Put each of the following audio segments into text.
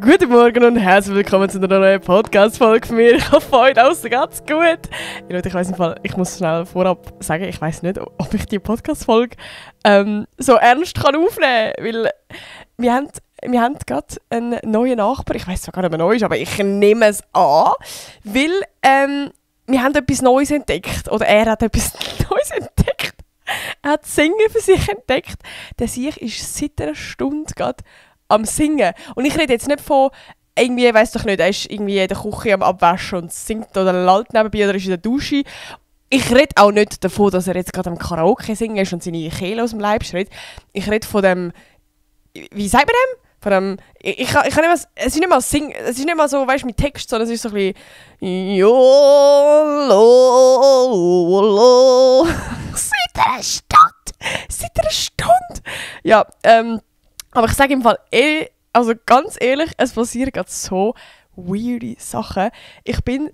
Guten Morgen und herzlich willkommen zu einer neuen Podcast-Folge von mir. Ich hoffe, heute alles ganz gut. Ich weiss nicht, ich muss schnell vorab sagen, ich weiss nicht, ob ich die Podcast-Folge so ernst kann aufnehmen kann, weil wir haben gerade einen neuen Nachbar. Ich weiss zwar gar nicht, ob er neu ist, aber ich nehme es an, weil wir haben etwas Neues entdeckt. Oder er hat etwas Neues entdeckt. Er hat Singen für sich entdeckt. Der Sieg ist seit einer Stunde gerade am Singen. Und ich rede jetzt nicht von, irgendwie, weiss doch nicht, er ist irgendwie in der Küche am Abwaschen und singt oder lallt nebenbei oder ist in der Dusche. Ich rede auch nicht davon, dass er jetzt gerade am Karaoke singen ist und seine Kehle aus dem Leib schreit. Ich rede von dem, wie sagt man dem? Von dem, ich kann nicht mal, es ist nicht mal singen, es ist nicht mal so, weißt du, mit Text, sondern es ist so ein bisschen YOLO. Seit einer Stunde! Ja, aber ich sage im Fall, also ganz ehrlich, es passieren gerade so weirde Sachen. Ich bin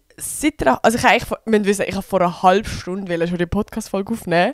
also ich habe vor einer halben Stunde schon die Podcast-Folge aufnehmen.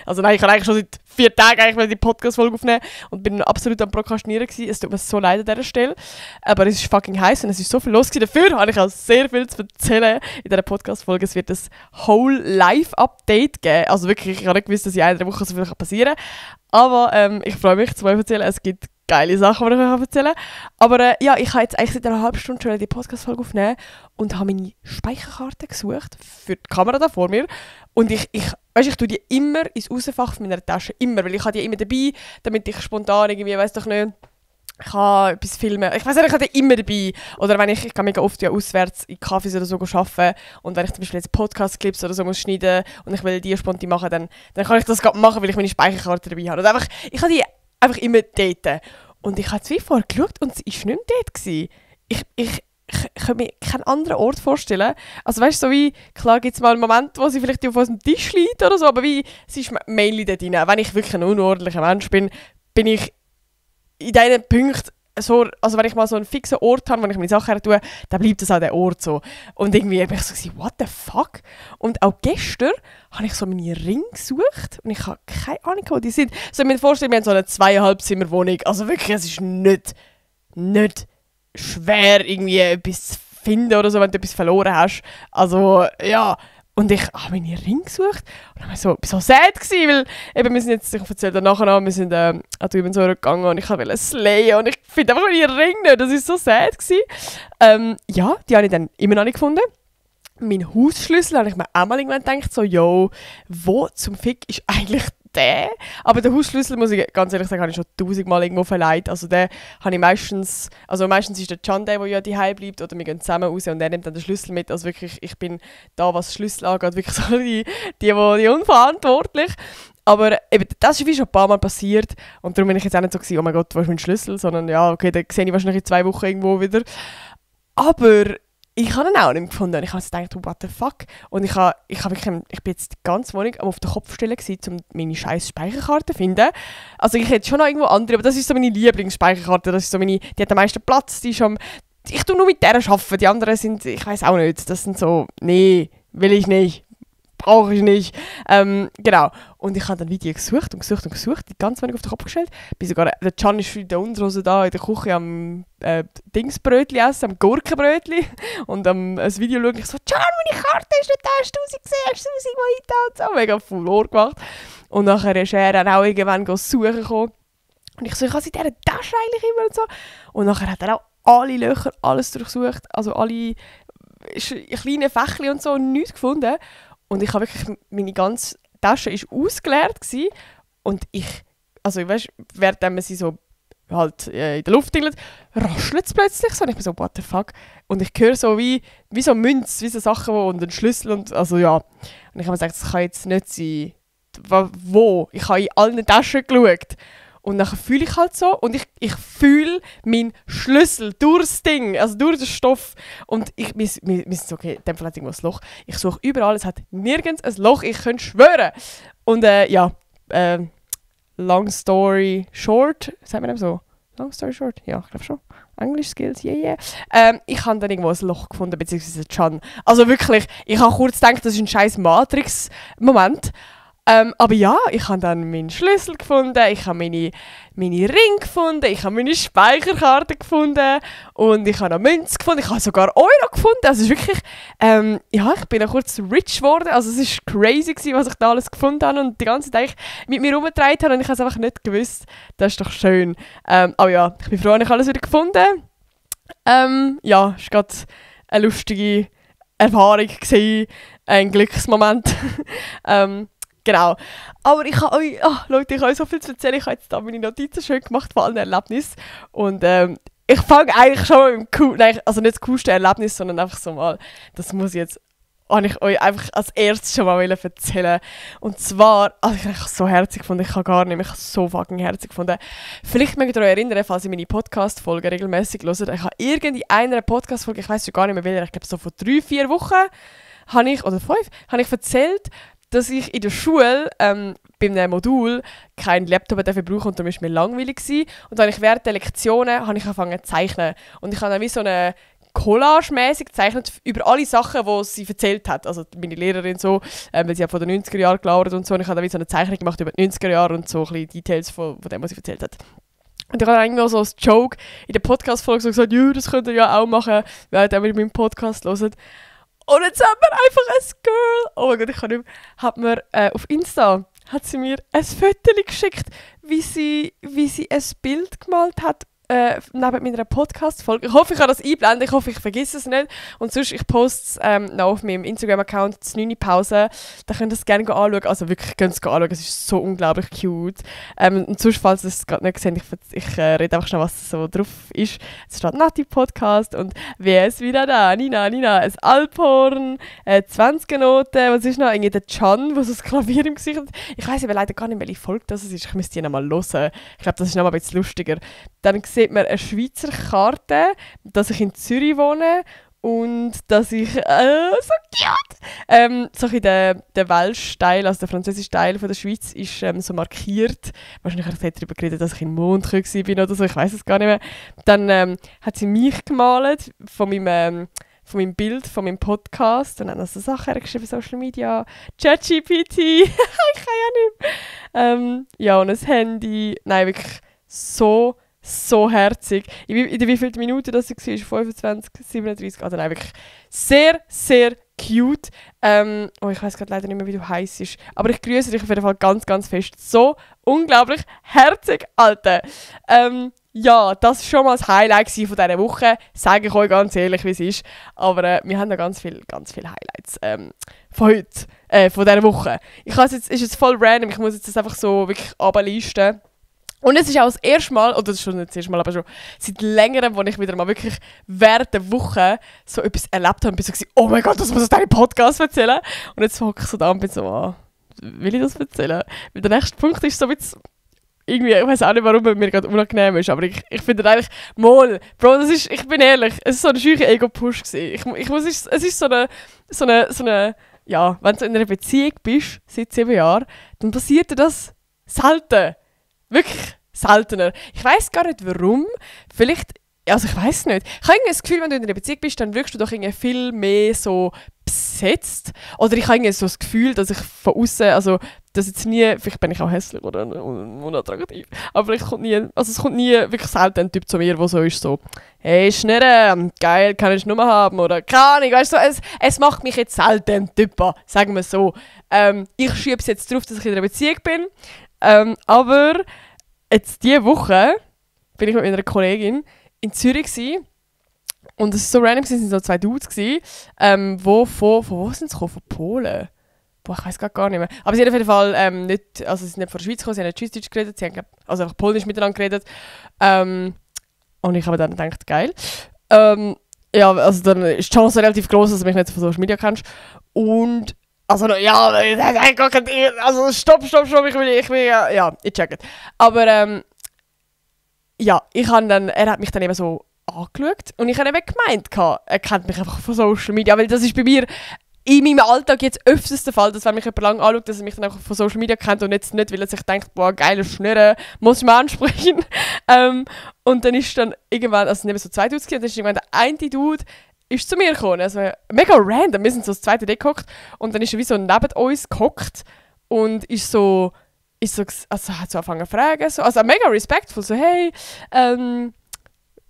Also nein, ich habe eigentlich schon seit 4 Tagen die Podcast-Folge aufnehmen und bin absolut am Prokrastinieren gewesen. Es tut mir so leid an dieser Stelle. Aber es ist fucking heiß und es ist so viel los gewesen. Dafür habe ich auch sehr viel zu erzählen in dieser Podcast-Folge. Es wird ein whole Live-Update geben. Also wirklich, ich habe nicht gewusst, dass in einer Woche so viel passieren kann. Aber ich freue mich, zu euch erzählen. Es gibt geile Sachen, die ich euch erzählen kann. Aber ja, ich habe jetzt eigentlich seit einer halben Stunde schon die Podcast-Folge aufnehmen und habe meine Speicherkarte gesucht für die Kamera da vor mir. Und ich tue die immer ins Aussenfach meiner Tasche. Immer, weil ich habe die immer dabei, damit ich spontan irgendwie, weiss doch nicht, ich kann etwas filmen. Ich weiss nicht, ich habe die immer dabei. Oder wenn ich gehe mega oft ja auswärts in Cafés oder so arbeiten und wenn ich zum Beispiel jetzt Podcast-Clips oder so muss schneiden und ich will die spontan machen, dann kann ich das gerade machen, weil ich meine Speicherkarte dabei habe. Und einfach, ich habe die einfach immer dort. Und ich habe 2 vorher geschaut und sie war nicht mehr dort gewesen. Ich kann mir keinen anderen Ort vorstellen. Also weißt du, so wie, klar gibt es mal einen Moment, wo sie vielleicht auf unserem Tisch liegt oder so, aber wie, sie ist mainly dort drin. Wenn ich wirklich ein unordentlicher Mensch bin, bin ich in diesen Punkten so, also wenn ich mal so einen fixen Ort habe, wo ich meine Sachen her tue, dann bleibt das auch der Ort so. Und irgendwie habe ich so gesagt, what the fuck? Und auch gestern habe ich so meine Ringe gesucht und ich habe keine Ahnung, wo die sind. So, ich mir vorstellen, wir haben so eine 2,5-Zimmer-Wohnung. Also wirklich, es ist nicht schwer, irgendwie etwas zu finden oder so, wenn du etwas verloren hast. Also, ja. Und ich habe meine Ringe gesucht und ich war so sad gewesen, weil eben, wir sind jetzt, ich erzähle dann nachher noch, wir sind an die Übungssäure gegangen und ich wollte slayen und ich finde einfach meine Ringe nicht, das war so sad gewesen. Ja, die habe ich dann immer noch nicht gefunden. Mein Hausschlüssel habe ich mir auch mal irgendwann gedacht, so, yo, wo zum Fick ist eigentlich der? Aber den Hausschlüssel, muss ich ganz ehrlich sagen, habe ich schon 1000-mal irgendwo verleiht. Also den habe ich meistens ist der Can der ja daheim bleibt oder wir gehen zusammen raus und er nimmt dann den Schlüssel mit. Also wirklich, ich bin da, was Schlüssel angeht, wirklich so die unverantwortlich. Aber eben, das ist wie schon ein paar Mal passiert und darum bin ich jetzt auch nicht so gewesen, oh mein Gott, wo ist mein Schlüssel? Sondern ja, okay, den sehe ich wahrscheinlich in 2 Wochen irgendwo wieder. Aber ich habe ihn auch nicht gefunden. Ich habe gedacht, what the fuck? Und ich bin jetzt die ganze Wohnung auf den Kopf stellen gewesen, um meine scheiß Speicherkarte zu finden. Also ich hätte schon noch irgendwo andere, aber das ist so meine Lieblingsspeicherkarte. Das ist so die hat am meisten Platz. Ich tue nur mit der arbeiten. Die anderen sind, ich weiß auch nicht, das sind so, nee, will ich nicht. Brauche ich nicht. Genau. Und ich habe dann Video gesucht, die ganze Wohnung auf den Kopf gestellt. Der Can ist in der Unterhose da in der Küche am Dingsbrötli essen, am Gurkenbrötli. Und ein Video schauen. Ich so, Can, meine Karte ist nicht da, hast du sie gesehen, hast du sie mal eingeteilt? So mega voll Ohr gemacht. Und nachher ist er dann auch irgendwann suchen gekommen. Und ich so, ich habe sie in dieser Tasche eigentlich immer und so. Und nachher hat er auch alle Löcher, alles durchsucht. Also alle kleinen Fächchen und so, nichts gefunden. Und ich habe wirklich, meine ganze Tasche war ausgeleert gewesen. Und also weißt, während man sie so halt in der Luft dingelt, raschelt es plötzlich so. Und ich bin so, what the fuck? Und ich höre so wie so Münze, wie so Sachen und einen Schlüssel und also ja. Und ich habe mir gesagt, das kann jetzt nicht sein. Wo? Ich habe in allen Taschen geschaut. Und dann fühle ich halt so und ich fühle meinen Schlüssel durchs Ding, also durch den Stoff. Und wir sind so, okay, in dem Fall hat irgendwo ein Loch. Ich suche überall, es hat nirgends ein Loch, ich könnte schwören. Und ja, long story short, sagt man dem so? Long story short? Ja, ich glaube schon. English Skills, yeah. Ich habe dann irgendwo ein Loch gefunden, beziehungsweise Can. Also wirklich, ich habe kurz gedacht, das ist ein scheiß Matrix-Moment. Aber ja, ich habe dann meinen Schlüssel gefunden, ich habe meine Ring gefunden, ich habe meine Speicherkarte gefunden und ich habe noch Münze gefunden, ich habe sogar Euro gefunden. Also es ist wirklich, ja, ich bin dann kurz rich geworden. Also es ist crazy gewesen, was ich da alles gefunden habe und die ganze Zeit mit mir rumgetragen habe und ich habe es einfach nicht gewusst. Das ist doch schön. Aber ja, ich bin froh, dass ich alles wieder gefunden. Ja, es war gerade eine lustige Erfahrung gewesen, ein Glücksmoment. Genau. Aber ich habe euch, Leute, ich habe euch so viel zu erzählen. Ich habe jetzt da meine Notizen schön gemacht von allen Erlebnissen. Und ich fange eigentlich schon mit dem also nicht das coolste Erlebnis, sondern einfach so mal, das muss ich jetzt, habe ich euch einfach als erstes schon mal erzählen. Und zwar, also ich habe es so herzig gefunden, ich kann gar nicht mehr, ich habe es so fucking herzig gefunden. Vielleicht mögt ihr euch erinnern, falls ihr meine Podcast-Folgen regelmäßig hört, ich habe irgendeine Podcast-Folge, ich weiß schon gar nicht mehr welche, ich glaube so vor 3-4 Wochen, oder 5, habe ich erzählt, dass ich in der Schule bei einem Modul keinen Laptop dafür brauche und darum war mir langweilig gewesen. Und dann habe ich während der Lektionen angefangen zu zeichnen. Und ich habe dann wie so eine Collage-mäßig gezeichnet über alle Sachen, die sie erzählt hat. Also meine Lehrerin so, weil sie hat von den 90er Jahren gelauert und so. Und ich habe dann wie so eine Zeichnung gemacht über die 90er Jahre und so ein bisschen Details von dem, was sie erzählt hat. Und ich habe eigentlich noch so als Joke in der Podcast-Folge so gesagt, ja, das könnt ihr ja auch machen, während ihr meinen Podcast hört. Und jetzt hat mir einfach ein Girl, oh mein Gott, ich kann nicht mehr, hat mir auf Insta hat sie mir ein Foto geschickt, wie sie ein Bild gemalt hat neben meiner Podcast-Folge. Ich hoffe, ich kann das einblenden, ich hoffe, ich vergesse es nicht. Und sonst, ich poste es noch auf meinem Instagram-Account, die 9 Pause. Da könnt ihr es gerne anschauen. Also wirklich, könnt ihr es anschauen, es ist so unglaublich cute. Und sonst, falls ihr es gerade nicht gesehen ich rede einfach schnell, was so drauf ist. Es steht Nati-Podcast und wer ist wieder da? Nina, ein Alphorn, 20 Noten, was ist noch? Irgendwie der Can, der so das Klavier im Gesicht hat. Ich weiss aber leider gar nicht, welche Folge das ist. Ich müsste die noch mal hören. Ich glaube, das ist noch mal ein bisschen lustiger. Dann sieht man eine Schweizer Karte, dass ich in Zürich wohne und dass ich, so cute, so ein der Welsh Teil, also der französische Teil von der Schweiz ist so markiert. Wahrscheinlich hat sie darüber geredet, dass ich in Mond war oder so, ich weiß es gar nicht mehr. Dann hat sie mich gemalt von meinem Bild, von meinem Podcast und dann noch so Sachen geschrieben, Social Media, ChatGPT, ich kann ja nicht. Ja, und ein Handy, nein, wirklich so herzig. In wie vielen Minuten das war? 25, 37, also nein, wirklich sehr, sehr cute. Ich weiß gerade leider nicht mehr, wie du heisst. Aber ich grüße dich auf jeden Fall ganz, ganz fest. So unglaublich herzig, Alter. Ja, das war schon mal das Highlight von dieser Woche. Sage ich euch ganz ehrlich, wie es ist. Aber wir haben noch ganz viele Highlights von heute, von dieser Woche. Ist jetzt voll random, ich muss jetzt das einfach so wirklich ablisten. Und es ist auch das erste Mal, oder das ist schon nicht das erste Mal, aber schon seit längerem, wo ich wieder mal wirklich während der Woche so etwas erlebt habe und bin so gewesen, oh mein Gott, das muss ich deinem Podcast erzählen. Und jetzt hocke ich so da und bin so, will ich das erzählen? Weil der nächste Punkt ist so ein bisschen, irgendwie, ich weiß auch nicht, warum mir gerade unangenehm ist, aber ich finde eigentlich, Bro, ich bin ehrlich, es ist so ein scheuer Ego-Push gewesen. Es ist so eine, ja, wenn du in einer Beziehung bist, seit 7 Jahren, dann passiert dir das selten. Wirklich seltener. Ich weiss gar nicht warum. Vielleicht, also ich weiss nicht. Ich habe irgendwie das Gefühl, wenn du in einer Beziehung bist, dann wirkst du doch irgendwie viel mehr so besetzt. Oder ich habe irgendwie so das Gefühl, dass ich von außen, also dass jetzt nie, vielleicht bin ich auch hässlich oder unattraktiv, aber es kommt nie wirklich selten ein Typ zu mir, der so ist, so, hey Schnurren, geil, kann ich Nummer haben oder keine Ahnung, weißt du, es macht mich jetzt selten ein Typ an, sagen wir so. Ich schiebe es jetzt drauf, dass ich in einer Beziehung bin. Aber jetzt diese Woche bin ich mit meiner Kollegin in Zürich gewesen. Und es war so random, es waren so 2 Dudes, die von wo sind sie gekommen? Von Polen? Boah, ich weiß gar nicht mehr. Aber sie haben auf jeden Fall nicht, also sie sind nicht von der Schweiz gekommen, sie haben nicht Schweizerdeutsch geredet, sie haben also einfach Polnisch miteinander geredet. Und ich habe dann gedacht, geil. Ja, also dann ist die Chance relativ groß, dass du mich nicht von Social Media kennst. Und also, ja, also stopp, ich will, ja, ich check it. Aber, ja, er hat mich dann eben so angeschaut und ich habe eben gemeint, er kennt mich einfach von Social Media, weil das ist bei mir in meinem Alltag jetzt öfters der Fall, dass wenn mich jemand lange anschaut, dass er mich dann auch von Social Media kennt und jetzt nicht, weil er sich denkt, boah, geile Schnurren, muss ich mal ansprechen. Und dann ist dann irgendwann, also neben so 2 Dudes und dann ist irgendwann der eine Dude, ist zu mir gekommen, also mega random, wir sind so das zweite Deck gehockt und dann ist er wie so neben uns gehockt und also hat so angefangen zu fragen, so, also mega respektvoll, so hey,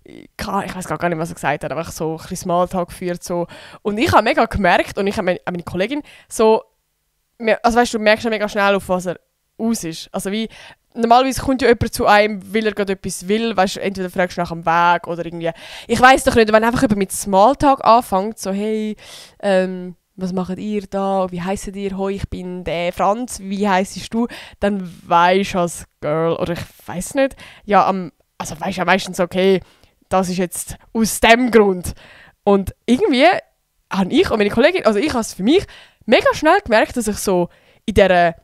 ich weiß gar nicht, was er gesagt hat, einfach so ein bisschen Smalltalk geführt, so. Und ich habe mega gemerkt, und ich habe meine Kollegin so, also weißt du merkst ja mega schnell, auf was er aus ist. Also wie, normalerweise kommt ja jemand zu einem, weil er gerade etwas will, weißt du, entweder fragst du nach dem Weg oder irgendwie, ich weiß doch nicht, wenn einfach jemand mit Smalltalk anfängt, so hey, was macht ihr da, wie heisst ihr, hoi, ich bin der Franz, wie heisst du, dann weisst du als Girl, oder ich weiß nicht, ja, also weisst du ja meistens, okay, das ist jetzt aus dem Grund. Und irgendwie habe ich und meine Kollegin, also ich habe es für mich mega schnell gemerkt, dass ich so in dieser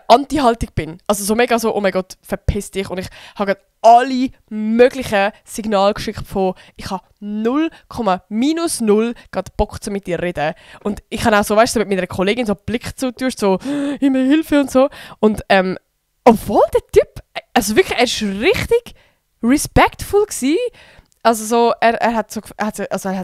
Anti-Haltung bin. Also so mega so, oh mein Gott, verpiss dich. Und ich habe gerade alle möglichen Signale geschickt von, ich habe 0,-0 gerade Bock zu mit dir reden. Und ich habe auch so, weißt du, so mit meiner Kollegin so einen Blick zutust, so, ich will Hilfe und so. Und obwohl der Typ, also wirklich, er war richtig respektvoll gewesen. Also so, er hat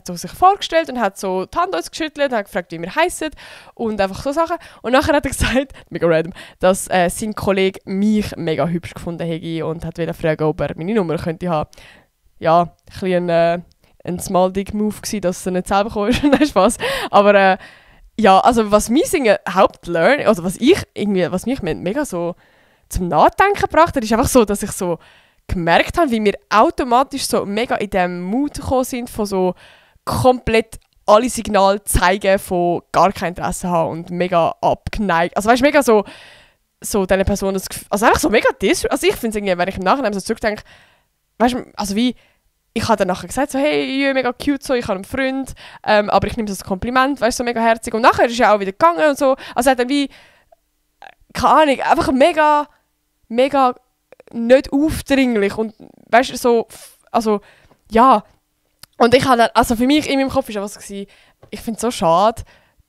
so sich vorgestellt und hat so die Hand uns geschüttelt und hat gefragt, wie wir heissen und einfach so Sachen. Und nachher hat er gesagt, mega random, dass sein Kollege mich mega hübsch gefunden hätte und hat fragen, ob er meine Nummer könnte haben. Ja, ein bisschen ein small dick Move gewesen, dass er nicht selber gekommen ist. Nein, Spaß. Aber ja, also was mein Hauptlearning, also was mich mega so zum Nachdenken gebracht hat, ist einfach so, dass ich so gemerkt habe, wie wir automatisch so mega in dem Mut gekommen sind, von so komplett alle Signale zeigen, von gar kein Interesse haben und mega abgeneigt. Also weißt du, mega so diese Person, also einfach so mega also ich finde es irgendwie, wenn ich im Nachhinein so zurückdenke, weißt du, also wie, ich habe dann nachher gesagt, so hey, ja, mega cute, so, ich habe einen Freund, aber ich nehme das als Kompliment, weißt du, so mega herzig. Und nachher ist er auch wieder gegangen und so, also hat dann wie, keine Ahnung, einfach mega nicht aufdringlich und weißt du, so, also, ja. Und ich habe also für mich in meinem Kopf war einfach so, ich finde es so schade,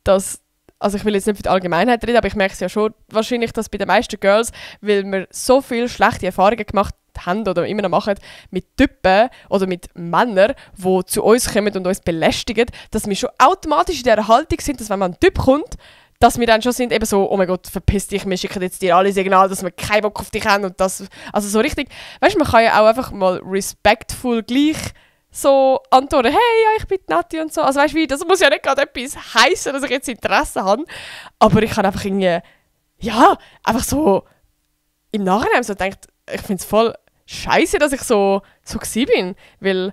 dass, also ich will jetzt nicht für die Allgemeinheit reden, aber ich merke es ja schon wahrscheinlich, dass bei den meisten Girls, weil wir so viele schlechte Erfahrungen gemacht haben oder immer noch machen, mit Typen oder mit Männern, die zu uns kommen und uns belästigen, dass wir schon automatisch in dieser Haltung sind, dass wenn man ein Typ kommt, dass wir dann schon sind, eben so, oh mein Gott, verpiss dich, wir schicken jetzt dir alle Signale, dass wir keinen Bock auf dich haben und das, also so richtig, weißt du, man kann ja auch einfach mal respektvoll gleich so antworten, hey, ja, ich bin Nati und so, also weißt du wie, das muss ja nicht gerade etwas heissen, dass ich jetzt Interesse habe, aber ich habe einfach irgendwie, ja, einfach so im Nachhinein so gedacht, ich finde es voll scheiße, dass ich so gewesen bin, weil,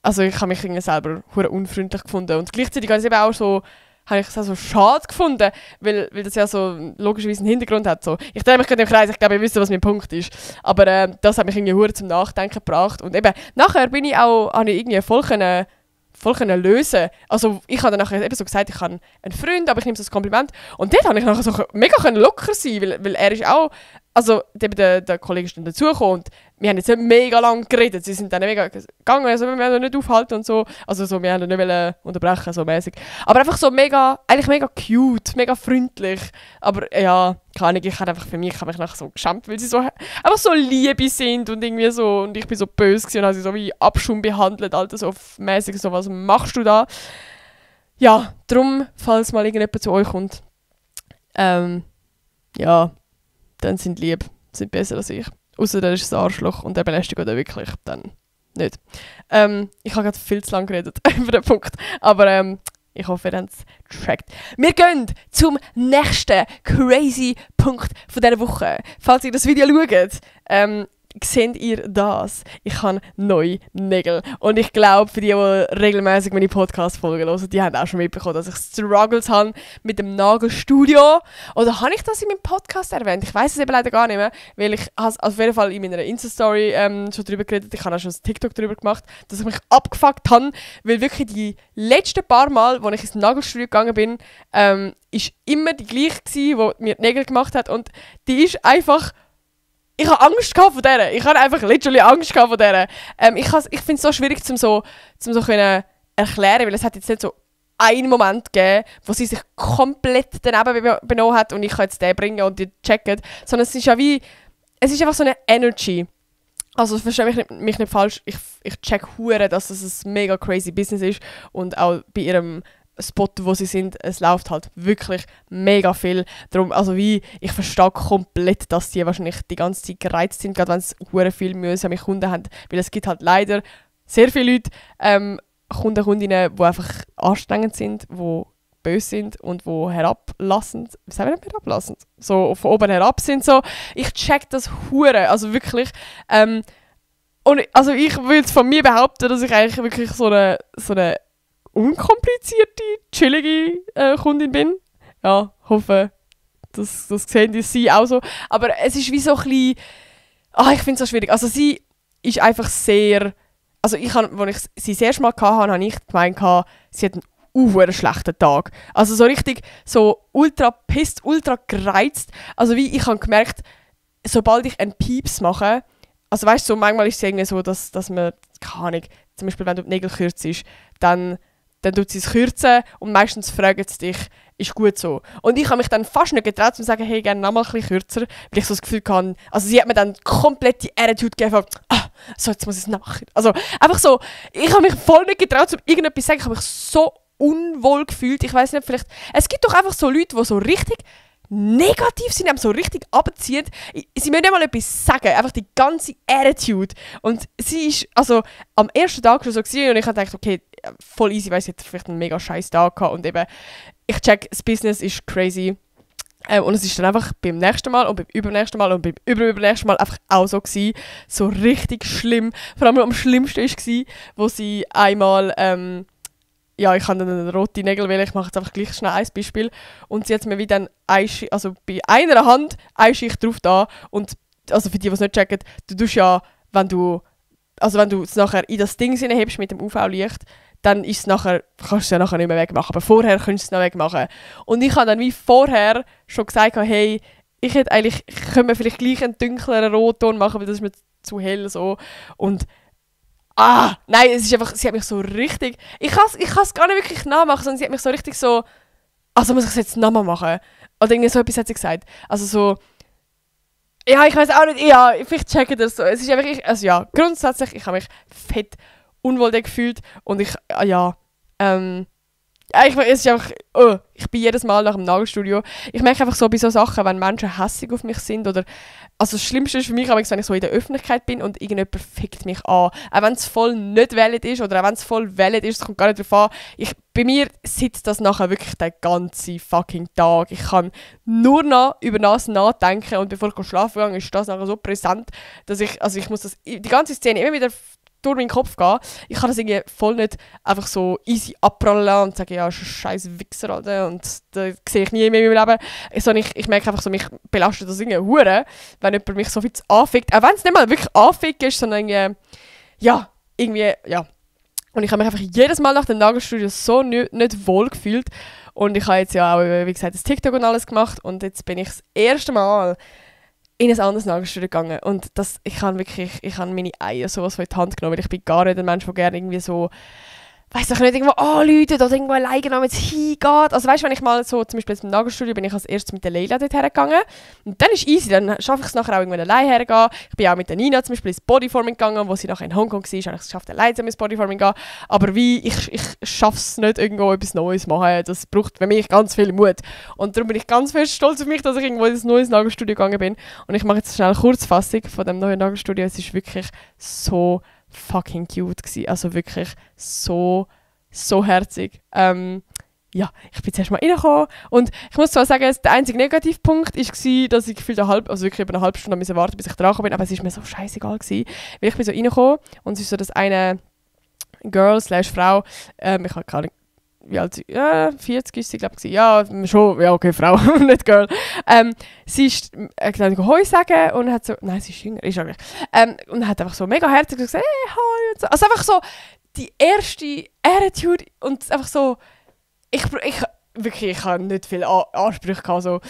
also ich habe mich irgendwie selber hure unfreundlich gefunden und gleichzeitig habe ich es eben auch so, habe ich es auch so schade gefunden, weil das ja so logischerweise einen Hintergrund hat. So. Ich drehe mich gerade im Kreis, ich glaube, ihr wisst, was mein Punkt ist. Aber das hat mich irgendwie hure zum Nachdenken gebracht. Und eben, nachher habe ich irgendwie voll können lösen. Also ich habe dann nachher eben so gesagt, ich habe einen Freund, aber ich nehme es als Kompliment. Und dort habe ich nachher so mega locker sein, weil er ist auch, also der Kollege ist dann dazugekommen und wir haben jetzt nicht mega lang geredet, sie sind dann mega gegangen, also wir wollen nicht aufhalten und so, also so, wir haben nicht unterbrechen, so mäßig. Aber einfach so eigentlich mega cute, mega freundlich, aber ja, keine Ahnung, ich habe mich nachher so geschämt, weil sie so einfach so Liebe sind und irgendwie so, und ich bin so böse gewesen und habe sie so wie Abschum behandelt, Alter, so mäßig, so, was machst du da? Ja, darum, falls mal irgendjemand zu euch kommt, ja, dann sind lieb, sind besser als ich. Außer der ist ein Arschloch und der belästigt oder wirklich, dann nicht. Ich habe gerade viel zu lange geredet über den Punkt, aber ich hoffe, ihr habt es getrackt. Wir gehen zum nächsten crazy Punkt von dieser Woche. Falls ihr das Video schaut, seht ihr das? Ich habe neue Nägel. Und ich glaube, für die regelmäßig meine Podcast-Folgen hören, die haben auch schon mitbekommen, dass ich Struggles habe mit dem Nagelstudio. Oder habe ich das in meinem Podcast erwähnt? Ich weiß es eben leider gar nicht mehr, weil ich auf jeden Fall in meiner Insta-Story schon drüber geredet. Ich habe auch schon ein TikTok drüber gemacht, dass ich mich abgefuckt habe, weil wirklich die letzten paar Mal, als ich ins Nagelstudio gegangen bin, ist immer die gleiche gewesen, die mir die Nägel gemacht hat. Und die ist einfach... Ich habe Angst vor der. Ich habe einfach literally Angst vor der. Ich finde es so schwierig, zum so können erklären, weil es hat jetzt nicht so einen Moment gegeben, wo sie sich komplett daneben benommen hat und ich kann jetzt den bringen und die checken. Sondern es ist ja wie, es ist einfach so eine Energy. Also verstehe mich nicht falsch, ich check hure, dass es ein mega crazy Business ist und auch bei ihrem Spot, wo sie sind, es läuft halt wirklich mega viel. Darum, also ich verstehe komplett, dass die wahrscheinlich die ganze Zeit gereizt sind, gerade wenn sie hure viel mühsame Kunden haben, weil es gibt halt leider sehr viele Leute, Kundinnen, die einfach anstrengend sind, die böse sind und die herablassend, was sagen wir nicht herablassend? So von oben herab sind so. Ich check das hure, also wirklich. Und also ich würde von mir behaupten, dass ich eigentlich wirklich so eine unkomplizierte, chillige Kundin bin. Ja, hoffe, das sehen die sie auch so. Aber es ist wie so ein bisschen, ich finde es so schwierig. Also sie ist einfach sehr, also als ich sie das erste Mal hatte, habe ich gemeint, sie hat einen schlechten Tag. Also so richtig, so ultra pisst, ultra gereizt. Also wie ich habe gemerkt, sobald ich einen Pieps mache, also weißt du, so, manchmal ist es irgendwie so, dass man, keine Ahnung, zum Beispiel wenn du die Nägel kürzt, dann tut sie es kürzen und meistens fragt sie dich, ist gut so. Und ich habe mich dann fast nicht getraut, zu sagen, hey, gerne noch mal ein bisschen kürzer, weil ich so das Gefühl hatte, also sie hat mir dann komplett die Attitude gegeben, so, jetzt muss ich es machen. Also einfach so, ich habe mich voll nicht getraut, um irgendetwas zu sagen, ich habe mich so unwohl gefühlt, ich weiß nicht, vielleicht, es gibt doch einfach so Leute, die so richtig negativ sind, so richtig abziehen. Sie müssen nicht mal etwas sagen, einfach die ganze Attitude. Und sie ist also am ersten Tag schon so gewesen, und ich habe gedacht, okay, voll easy, weil sie hat vielleicht einen mega scheiß Tag gehabt und eben, ich check, das Business ist crazy. Und es ist dann einfach beim nächsten Mal und beim übernächsten Mal und beim übernächsten Mal einfach auch so gewesen, so richtig schlimm. Vor allem am schlimmsten war, wo sie einmal ja, ich habe dann rote Nägel, weil ich mache jetzt einfach gleich schnell ein Beispiel. Und sie hat mir wie dann also bei einer Hand eine Schicht drauf da. Und also für die, die es nicht checken, du tust ja, wenn du es nachher in das Ding hineinhebst mit dem UV-Licht, dann ist es nachher, kannst du es ja nachher nicht mehr wegmachen. Aber vorher kannst du es noch wegmachen. Und ich habe dann wie vorher schon gesagt, hey, können wir vielleicht gleich einen dunkleren Rotton machen, weil das ist mir zu hell so. Und nein, es ist einfach, sie hat mich so richtig, ich kann es gar nicht wirklich nachmachen, sondern sie hat mich so richtig so, also muss ich es jetzt nochmal machen? Oder irgendwie so etwas hat sie gesagt. Also so, ja, ich weiß auch nicht, ja, vielleicht checken das so. Es ist einfach, also ja, grundsätzlich, ich habe mich fett unwohl gefühlt und es ist einfach, ich bin jedes Mal nach dem Nagelstudio. Ich merke einfach so bei so Sachen, wenn Menschen hässig auf mich sind oder, also das Schlimmste ist für mich, wenn ich so in der Öffentlichkeit bin und irgendjemand fickt mich an. Auch wenn es voll nicht valid ist oder auch wenn es voll valid ist, es kommt gar nicht darauf an. Bei mir sitzt das nachher wirklich den ganzen fucking Tag. Ich kann nur noch über das nachdenken und bevor ich schlafen gehe, ist das nachher so präsent, dass ich muss die ganze Szene immer wieder durch meinen Kopf gehen. Ich kann das irgendwie voll nicht einfach so easy abprallen und sagen, ja, ist ein scheiß Wichser, Alter, und das sehe ich nie mehr in meinem Leben. Sondern ich merke einfach so, mich belastet das irgendwie hure, wenn jemand mich so viel anfickt. Auch wenn es nicht mal wirklich anfickt ist, sondern irgendwie, ja. Und ich habe mich einfach jedes Mal nach dem Nagelstudio so nicht wohl gefühlt. Und ich habe jetzt ja auch, wie gesagt, das TikTok und alles gemacht und jetzt bin ich das erste Mal in ein anderes Nagelstudio gegangen und ich habe meine Eier sowas von in die Hand genommen, weil ich bin gar nicht ein Mensch, der gerne irgendwie so, weiss ich nicht, irgendwo anläutet oder irgendwo alleine genommen jetzt hingeht. Also weißt du, wenn ich mal so, zum Beispiel jetzt im Nagelstudio bin ich als erstes mit der Leila dort hergegangen und dann ist easy, dann schaffe ich es nachher auch irgendwann alleine hergehen. Ich bin auch mit der Nina zum Beispiel ins Bodyforming gegangen, wo sie nachher in Hongkong war, habe ich es geschafft, alleine ins Bodyforming zu gehen. Aber ich schaffe es nicht, irgendwo etwas Neues zu machen. Das braucht für mich ganz viel Mut. Und darum bin ich ganz fest stolz auf mich, dass ich irgendwo in ein neues Nagelstudio gegangen bin. Und ich mache jetzt schnell eine Kurzfassung von dem neuen Nagelstudio. Es ist wirklich so fucking cute gewesen. Also wirklich so herzig. Ja, ich bin zuerst mal reingekommen und ich muss zwar sagen, der einzige Negativpunkt war, dass ich gefühlt wirklich über eine halbe Stunde warten musste, bis ich dran bin, aber es war mir so scheißegal gewesen, weil ich bin so reingekommen und es ist so, dass eine Girl/Frau, ich habe keine Ahnung, wie alt sie, 40 ist sie, glaube ich, ja, schon, ja, okay, Frau, nicht Girl. Sie ist, dann Hoi sagen und hat so, nein, sie ist jünger, ist eigentlich, und hat einfach so mega herzig gesagt, hey, Hoi und so, also einfach so, die erste Attitude und einfach so, ich habe nicht viele Ansprüche gehabt, so,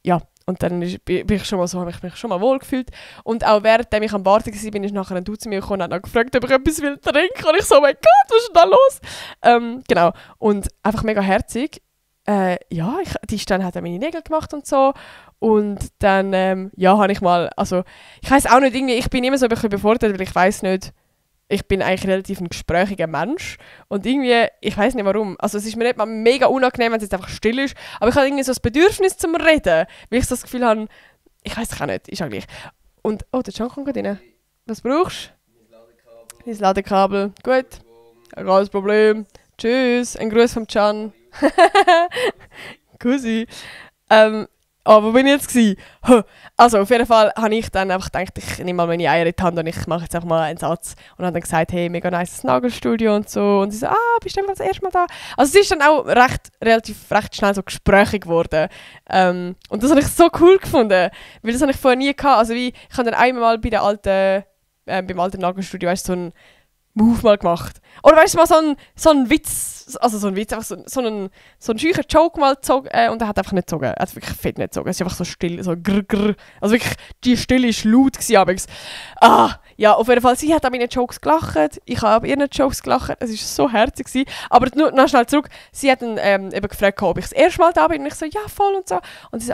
ja, und dann bin ich schon mal so, habe ich mich schon mal wohl gefühlt und auch während ich am Warten war, bin ich nachher ein Dude zu mir gekommen und hat gefragt, ob ich etwas will trinken und ich so, oh mein Gott, was ist denn da los? Genau, und einfach mega herzig, ja, die dann hat meine Nägel gemacht und so und dann, ja, habe ich mal, also, ich weiss auch nicht, irgendwie, ich bin immer so ein bisschen überfordert, weil ich weiss nicht, ich bin eigentlich relativ ein gesprächiger Mensch und irgendwie, ich weiß nicht warum, also es ist mir nicht mal mega unangenehm, wenn es jetzt einfach still ist, aber ich habe irgendwie so das Bedürfnis zum Reden, weil ich so das Gefühl habe, ich weiß es auch nicht, ist auch gleich. Und, oh, der Can kommt gerade rein. Was brauchst du? Mein Ladekabel. Gut, kein Problem. Tschüss, ein Gruß vom Can. Kussi. Wo bin ich jetzt gewesen? Also, auf jeden Fall habe ich dann einfach gedacht, ich nehme mal meine Eier in die Hand und ich mache jetzt einfach mal einen Satz. Und habe dann gesagt, hey, mega nice Nagelstudio und so. Und sie so, bist du das erste Mal da? Also, sie ist dann auch recht schnell so gesprächig geworden. Und das habe ich so cool gefunden, weil das habe ich vorher nie gehabt. Also, ich habe dann einmal beim alten Nagelstudio so einen Move mal gemacht. Oder weißt du, mal so ein Witz, einfach so einen scheuchen Joke mal gezogen und er hat einfach nicht gezogen. Er hat wirklich fett nicht gezogen. Es ist einfach so still, so grr, grr. Also wirklich, die Stille war laut gewesen. Ja, auf jeden Fall, sie hat an meinen Jokes gelacht, ich habe an ihren Jokes gelacht, es war so herzig gewesen. Aber nur noch schnell zurück, sie hat dann eben gefragt, ob ich das erste Mal da bin und ich so, ja voll und so. Und sie so,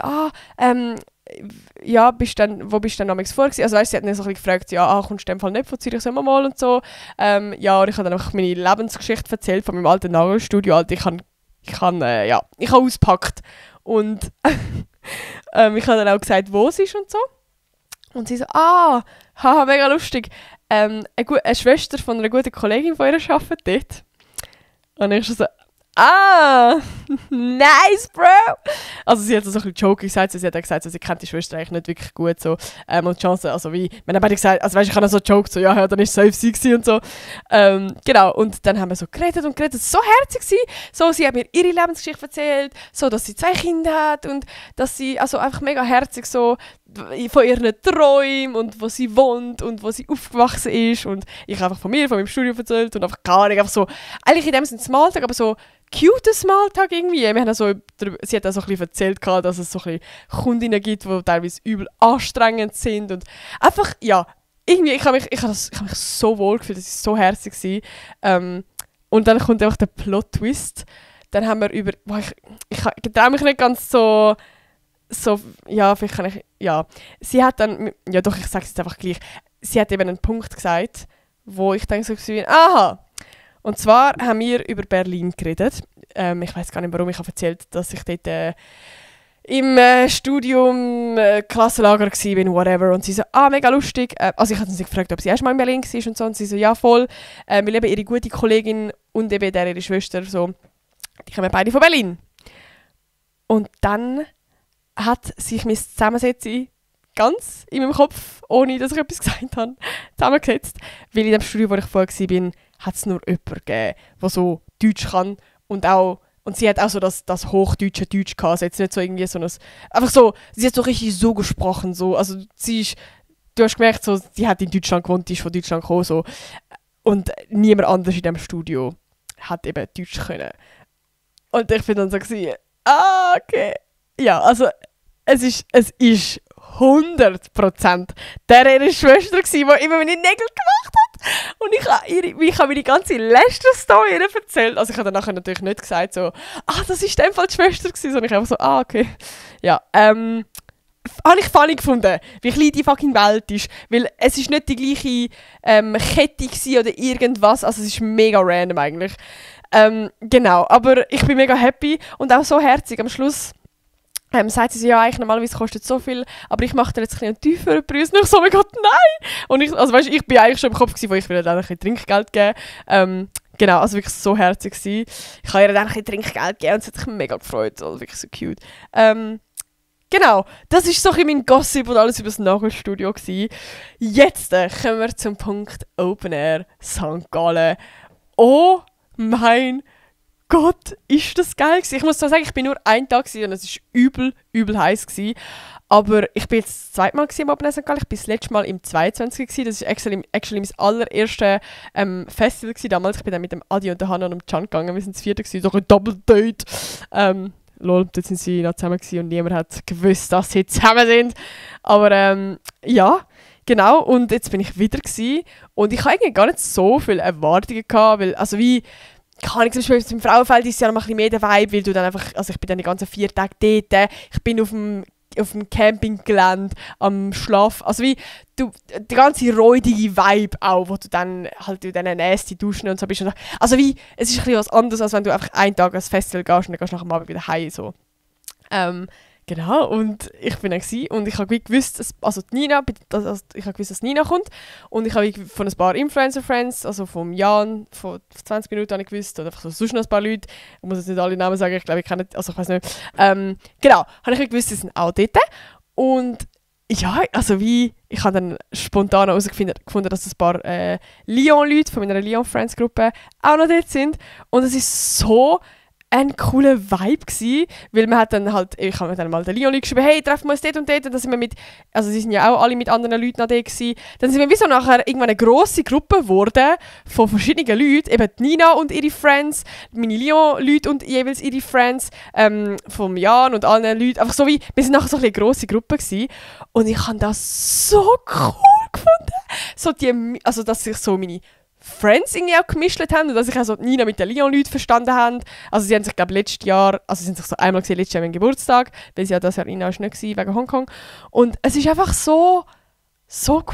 ja, wo bist du denn damals vor gewesen? Also weißt, sie hat dann so ein bisschen gefragt, ja, kommst du in dem Fall nicht von Zürich, sollen wir mal und so. Ja, und ich habe dann einfach meine Lebensgeschichte erzählt von meinem alten Nagelstudio. Also ich habe ausgepackt. Und ich habe dann auch gesagt, wo es ist und so. Und sie so, haha, mega lustig. Eine Schwester von einer guten Kollegin von ihr arbeitet dort. Und ich schon so, nice, bro! Also sie hat so ein bisschen joking gesagt, sie hat auch gesagt, sie kennt die Schwester eigentlich nicht wirklich gut so. Und die Chance, also wie, wir haben beide gesagt, also weißt, ich habe so joked, so ja, dann ist es safe sie gewesen und so. Genau, und dann haben wir so geredet, so herzig sie. So, sie hat mir ihre Lebensgeschichte erzählt, so, dass sie 2 Kinder hat und dass sie, also einfach mega herzig so, von ihren Träumen und wo sie wohnt und wo sie aufgewachsen ist und ich einfach von meinem Studium erzählt und einfach gar nicht, einfach so, eigentlich in dem Sinne Smalltalk, aber so cute Smalltalk irgendwie. Wir haben so, sie hat auch so ein bisschen erzählt, dass es so ein bisschen Kundinnen gibt, die teilweise übel anstrengend sind und einfach, ja, irgendwie, ich habe mich so wohl gefühlt, das war so herzig. Und dann kommt einfach der Plot-Twist. Dann haben wir ich traue mich nicht ganz so, ja, vielleicht kann ich, ja. Sie hat dann, ja doch, ich sage es jetzt einfach gleich, sie hat eben einen Punkt gesagt, wo ich dann so war, aha. Und zwar haben wir über Berlin geredet. Ich weiß gar nicht, warum ich habe erzählt, dass ich dort im Studium Klassenlager war, whatever. Und sie so, mega lustig. Also ich habe sie gefragt, ob sie erst mal in Berlin war und so. Und sie so, ja voll. Weil eben ihre gute Kollegin und eben ihre Schwester, so, die kommen beide von Berlin. Und dann hat sich mein Zusammensetzen ganz in meinem Kopf, ohne dass ich etwas gesagt habe, zusammengesetzt. Weil in dem Studio, wo ich vorher war, hat es nur jemanden gegeben, der so Deutsch kann und sie hat auch so das hochdeutsche Deutsch gehabt. Also jetzt nicht so irgendwie so ein, einfach so, sie hat so richtig so gesprochen, so, also du hast gemerkt, so, sie hat in Deutschland gewohnt, die ist von Deutschland gekommen, so. Und niemand anders in diesem Studio hat eben Deutsch können. Und ich bin dann so gewesen, okay. Ja, also es ist 100% ihre Schwester gsi, die immer meine Nägel gemacht hat. Und ich habe meine ganze letzte Story erzählt. Also ich habe dann nachher natürlich nicht gesagt so, das ist in dem Fall die Schwester gsi, sondern ich einfach so, okay. Ja, habe ich funny gefunden, wie klein die fucking Welt ist. Weil es ist nicht die gleiche Kette gsi oder irgendwas, also es ist mega random eigentlich. Genau, aber ich bin mega happy und auch so herzig. Am Schluss sagt sie so, ja, eigentlich normalerweise kostet es so viel, aber ich mache dir jetzt einen tieferen Preis. Und ich so, oh mein Gott, nein! Und ich bin eigentlich schon im Kopf gewesen, wo ich will dann ein bisschen Trinkgeld geben. Genau, also wirklich so herzig gewesen. Ich habe ihr dann ein bisschen Trinkgeld gegeben und sie hat sich mega gefreut. Also wirklich so cute. Genau, das war so ein bisschen mein Gossip und alles über das Nagelstudio gewesen. Jetzt kommen wir zum Punkt Open Air St. Gallen. Oh mein Gott, ist das geil gewesen. Ich muss zwar sagen, ich bin nur einen Tag gewesen und es war übel heiß gewesen. Aber ich bin jetzt das zweite Mal im Open Air St. Gallen. Ich bin das letzte Mal im 22 gewesen. Das war actually mein allererstes Festival gewesen damals. Ich bin dann mit dem Adi und der Hannah und dem Can gegangen. Wir sind das vierte gewesen, so ein Double Date. Lol, dort sind sie noch zusammen gewesen und niemand hat gewusst, dass sie zusammen sind. Aber ja, genau. Und jetzt bin ich wieder gewesen. Und ich habe eigentlich gar nicht so viele Erwartungen gehabt, weil, also wie, kann ich zum Beispiel im Frauenfeld ist ja noch ein bisschen mehr der Vibe, weil du dann einfach, also ich bin dann die ganzen 4 Tage dort, ich bin auf dem auf dem Campinggelände am Schlaf. Also wie die ganze räudige Vibe auch, wo du dann halt in diesen nasty Duschen und so bist. Also wie, es ist ein bisschen was anderes, als wenn du einfach einen Tag ans Festival gehst und dann gehst du nach dem Abend wieder heim. So. Genau, und ich bin dann und ich habe gewusst, ich habe gewusst, dass Nina kommt und ich habe von ein paar Influencer-Friends, also vom Jan, von 20 Minuten habe ich gewusst, oder einfach so sonst noch ein paar Leute, ich muss jetzt nicht alle Namen sagen, ich glaube, ich kenne, also ich weiß nicht, genau, habe ich gewusst, sie sind auch dort und ja, also ich habe dann spontan herausgefunden, dass ein paar Lyon-Leute von meiner Lyon-Friends-Gruppe auch noch dort sind und es ist so ein cooler Vibe gsi, weil man hat dann halt, ich habe mir dann mal den Leon geschrieben, hey, treffen wir uns dort und dort, und dann sind wir also sie sind ja auch alle mit anderen Leuten noch dort gsi, dann sind wir wie so nachher irgendwann eine grosse Gruppe geworden von verschiedenen Leuten, eben Nina und ihre Friends, meine Leon-Leute und jeweils ihre Friends, vom Jan und allen Leuten, einfach so wie, wir sind nachher so eine grosse Gruppe gsi und ich habe das so cool gefunden, also dass sich so meine Friends irgendwie auch gemischt haben und dass ich also Nina mit den Lyon-Leuten verstanden habe. Also sie haben sich, glaube ich, letztes Jahr so einmal gesehen, letztes Jahr an meinem Geburtstag, weil sie ja das Jahr Nina auch nicht war, wegen Hongkong. Und es ist einfach so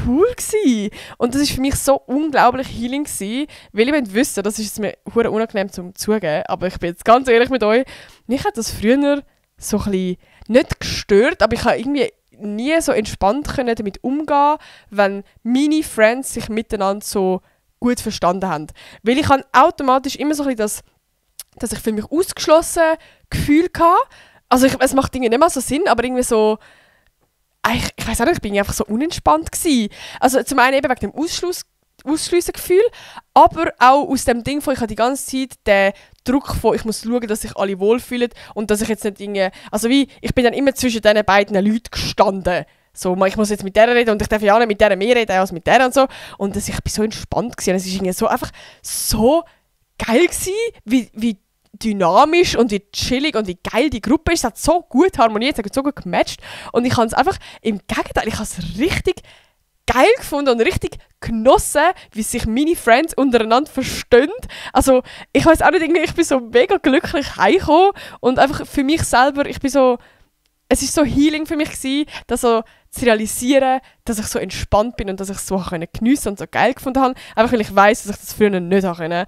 cool gewesen. Und das ist für mich so unglaublich healing gewesen, weil ich wusste, das ist mir hure unangenehm zum zugeben, aber ich bin jetzt ganz ehrlich mit euch, mich hat das früher so ein bisschen nicht gestört, aber ich habe irgendwie nie so entspannt können damit umgehen, wenn meine Friends sich miteinander so gut verstanden haben. Weil ich habe automatisch immer so ein bisschen dass ich für mich ausgeschlossen Gefühl hatte. Also es macht irgendwie nicht mal so Sinn, aber irgendwie so, ich weiß auch nicht, ich bin einfach so unentspannt gewesen. Also zum einen eben wegen dem Ausschliessen-Gefühl, aber auch aus dem Ding von, ich habe die ganze Zeit den Druck von, ich muss schauen, dass sich alle wohlfühlen und dass ich jetzt nicht irgendwie, also wie, ich bin dann immer zwischen diesen beiden Leuten gestanden. So, ich muss jetzt mit der reden und ich darf ja auch nicht mit der mehr reden als mit der und so. Und ich war so entspannt gewesen. Es war irgendwie so einfach so geil gewesen, wie dynamisch und wie chillig und wie geil die Gruppe ist. Es hat so gut harmoniert, es hat so gut gematcht. Und ich habe es einfach, im Gegenteil, ich habe es richtig geil gefunden und richtig genossen, wie sich meine Friends untereinander verstehen. Also, ich weiß auch nicht, irgendwie, ich bin so mega glücklich heimgekommen und einfach für mich selber, es war so healing für mich gewesen, das so zu realisieren, dass ich so entspannt bin und dass ich es so geniessen und so geil gefunden habe. Einfach weil ich weiss, dass ich das früher nicht konnte.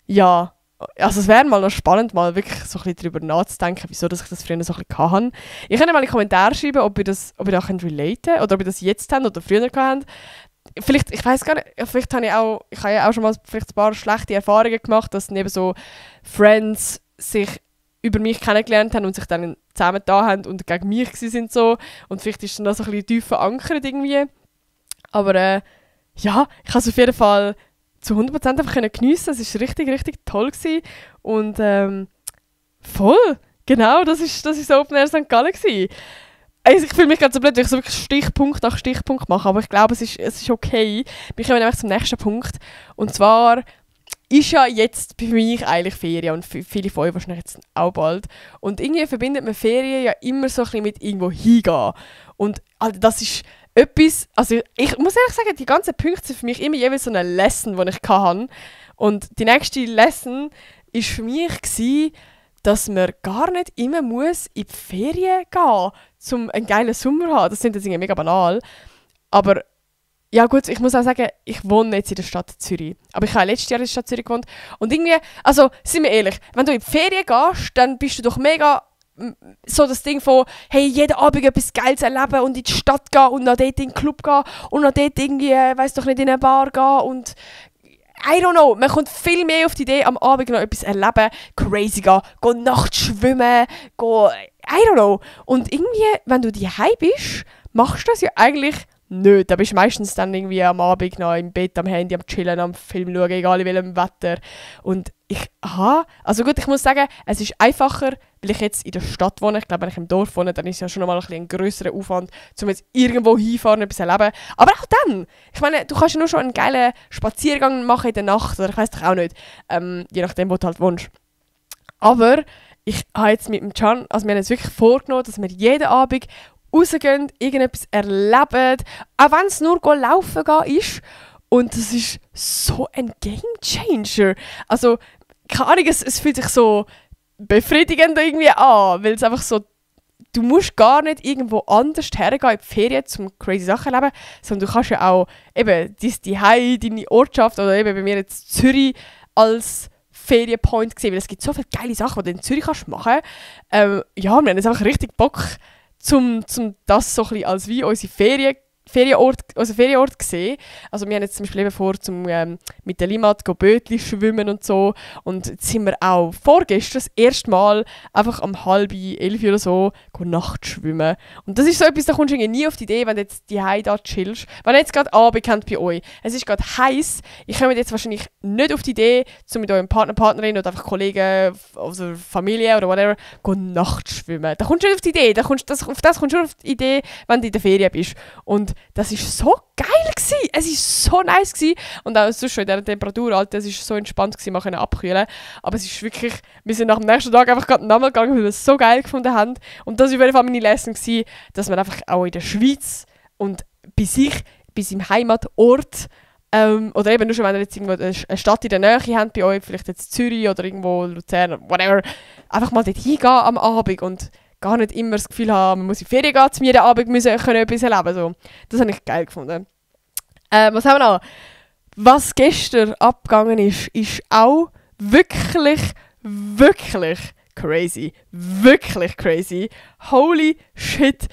Ja, also es wäre mal noch spannend, mal wirklich so ein bisschen darüber nachzudenken, wieso dass ich das früher so ein bisschen hatte. Ihr könnt mal in die Kommentare schreiben, ob ihr da relaten könnt oder ob ihr das jetzt habt oder früher habt. Vielleicht, ich weiß gar nicht, vielleicht habe ich habe ja auch schon mal vielleicht ein paar schlechte Erfahrungen gemacht, dass neben so Friends sich über mich kennengelernt haben und sich dann zusammen da haben und gegen mich sind so. Und vielleicht ist dann das so ein bisschen tief verankert irgendwie. Aber ja, ich habe es auf jeden Fall zu 100% einfach geniessen. Es war richtig, richtig toll gewesen. Und voll, genau, das ist so Open Air St. Gallen gewesen. Also ich fühle mich gerade so blöd, weil ich so wirklich Stichpunkt nach Stichpunkt mache, aber ich glaube, es ist okay. Wir kommen nämlich zum nächsten Punkt. Und zwar ist ja jetzt für mich eigentlich Ferien und für viele von euch wahrscheinlich jetzt auch bald. Und irgendwie verbindet man Ferien ja immer so ein bisschen mit irgendwo hingehen. Und also das ist etwas, also ich muss ehrlich sagen, die ganzen Punkte sind für mich immer jeweils so eine Lesson, die ich hatte. Und die nächste Lesson war für mich gewesen, dass man gar nicht immer muss in die Ferien gehen muss, um einen geilen Sommer zu haben. Das klingt jetzt irgendwie mega banal. Aber ja gut, ich muss auch sagen, ich wohne jetzt in der Stadt Zürich. Aber ich habe letztes Jahr in der Stadt Zürich gewohnt. Und irgendwie, also, sind wir ehrlich, wenn du in die Ferien gehst, dann bist du doch mega so das Ding von, hey, jeden Abend etwas Geiles erleben und in die Stadt gehen und noch dort in den Club gehen und noch dort irgendwie, weiss doch nicht, in eine Bar gehen und I don't know, man kommt viel mehr auf die Idee, am Abend noch etwas erleben, crazy gehen nachts schwimmen, I don't know. Und irgendwie, wenn du daheim bist, machst du das ja eigentlich nicht. Da bist du meistens dann irgendwie am Abend noch im Bett, am Handy, am Chillen, am Film schauen, egal in welchem Wetter. Und also gut, ich muss sagen, es ist einfacher, weil ich jetzt in der Stadt wohne. Ich glaube, wenn ich im Dorf wohne, dann ist es ja schon mal ein grösserer Aufwand, um jetzt irgendwo hinfahren und etwas erleben. Aber auch dann, ich meine, du kannst ja nur schon einen geilen Spaziergang machen in der Nacht, oder ich weiss doch auch nicht, je nachdem, wo du halt wohnst. Aber ich habe jetzt mit dem Can, also wir haben jetzt wirklich vorgenommen, dass wir jeden Abend rausgehen, irgendetwas erleben, auch wenn es nur laufen gehen ist. Und das ist so ein Gamechanger. Also, keine Ahnung, es fühlt sich so befriedigend irgendwie an, weil es einfach so, du musst gar nicht irgendwo anders hergehen in die Ferien, um crazy Sachen zu erleben, sondern du kannst ja auch eben deine Ortschaft oder eben bei mir jetzt Zürich als Ferienpoint sehen, weil es gibt so viele geile Sachen, die du in Zürich kannst machen. Ja, wir haben jetzt einfach richtig Bock, zum das so ein bisschen als wie unsere Ferienort gesehen. Also wir haben jetzt zum Beispiel eben vor, mit der Limat Bötli schwimmen und so. Und jetzt sind wir auch vorgestern das erste Mal einfach um 10:30 oder so Nacht schwimmen. Und das ist so etwas, da kommst du nie auf die Idee, wenn du jetzt die da chillst. Wenn ihr jetzt gerade Abend kennt bei euch, es ist gerade heiß, ich komme jetzt wahrscheinlich nicht auf die Idee, mit eurem Partner, Partnerin oder einfach Kollegen, also Familie oder whatever, Nacht schwimmen. Da kommst du nicht auf die Idee. Auf das kommst du auf die Idee, wenn du in der Ferien bist. Und das war so geil gewesen. Es war so nice gewesen. Und auch sonst schon in dieser Temperatur, Alter, es war so entspannt gewesen, man konnte abkühlen. Aber es ist wirklich, wir sind nach dem nächsten Tag einfach gerade nochmal gegangen, weil wir es so geil gefunden haben. Und das war auf jeden Fall meine Lesson gewesen, dass man einfach auch in der Schweiz und bei seinem Heimatort, oder eben nur schon, wenn ihr jetzt irgendwo eine Stadt in der Nähe habt bei euch, vielleicht jetzt Zürich oder irgendwo Luzern, whatever, einfach mal dort hingehen am Abend und gar nicht immer das Gefühl haben, man muss in die Ferien gehen, jeden Abend müssen etwas erleben. So. Das habe ich geil gefunden. Was haben wir noch? Was gestern abgegangen ist auch wirklich, wirklich crazy. Wirklich crazy. Holy shit.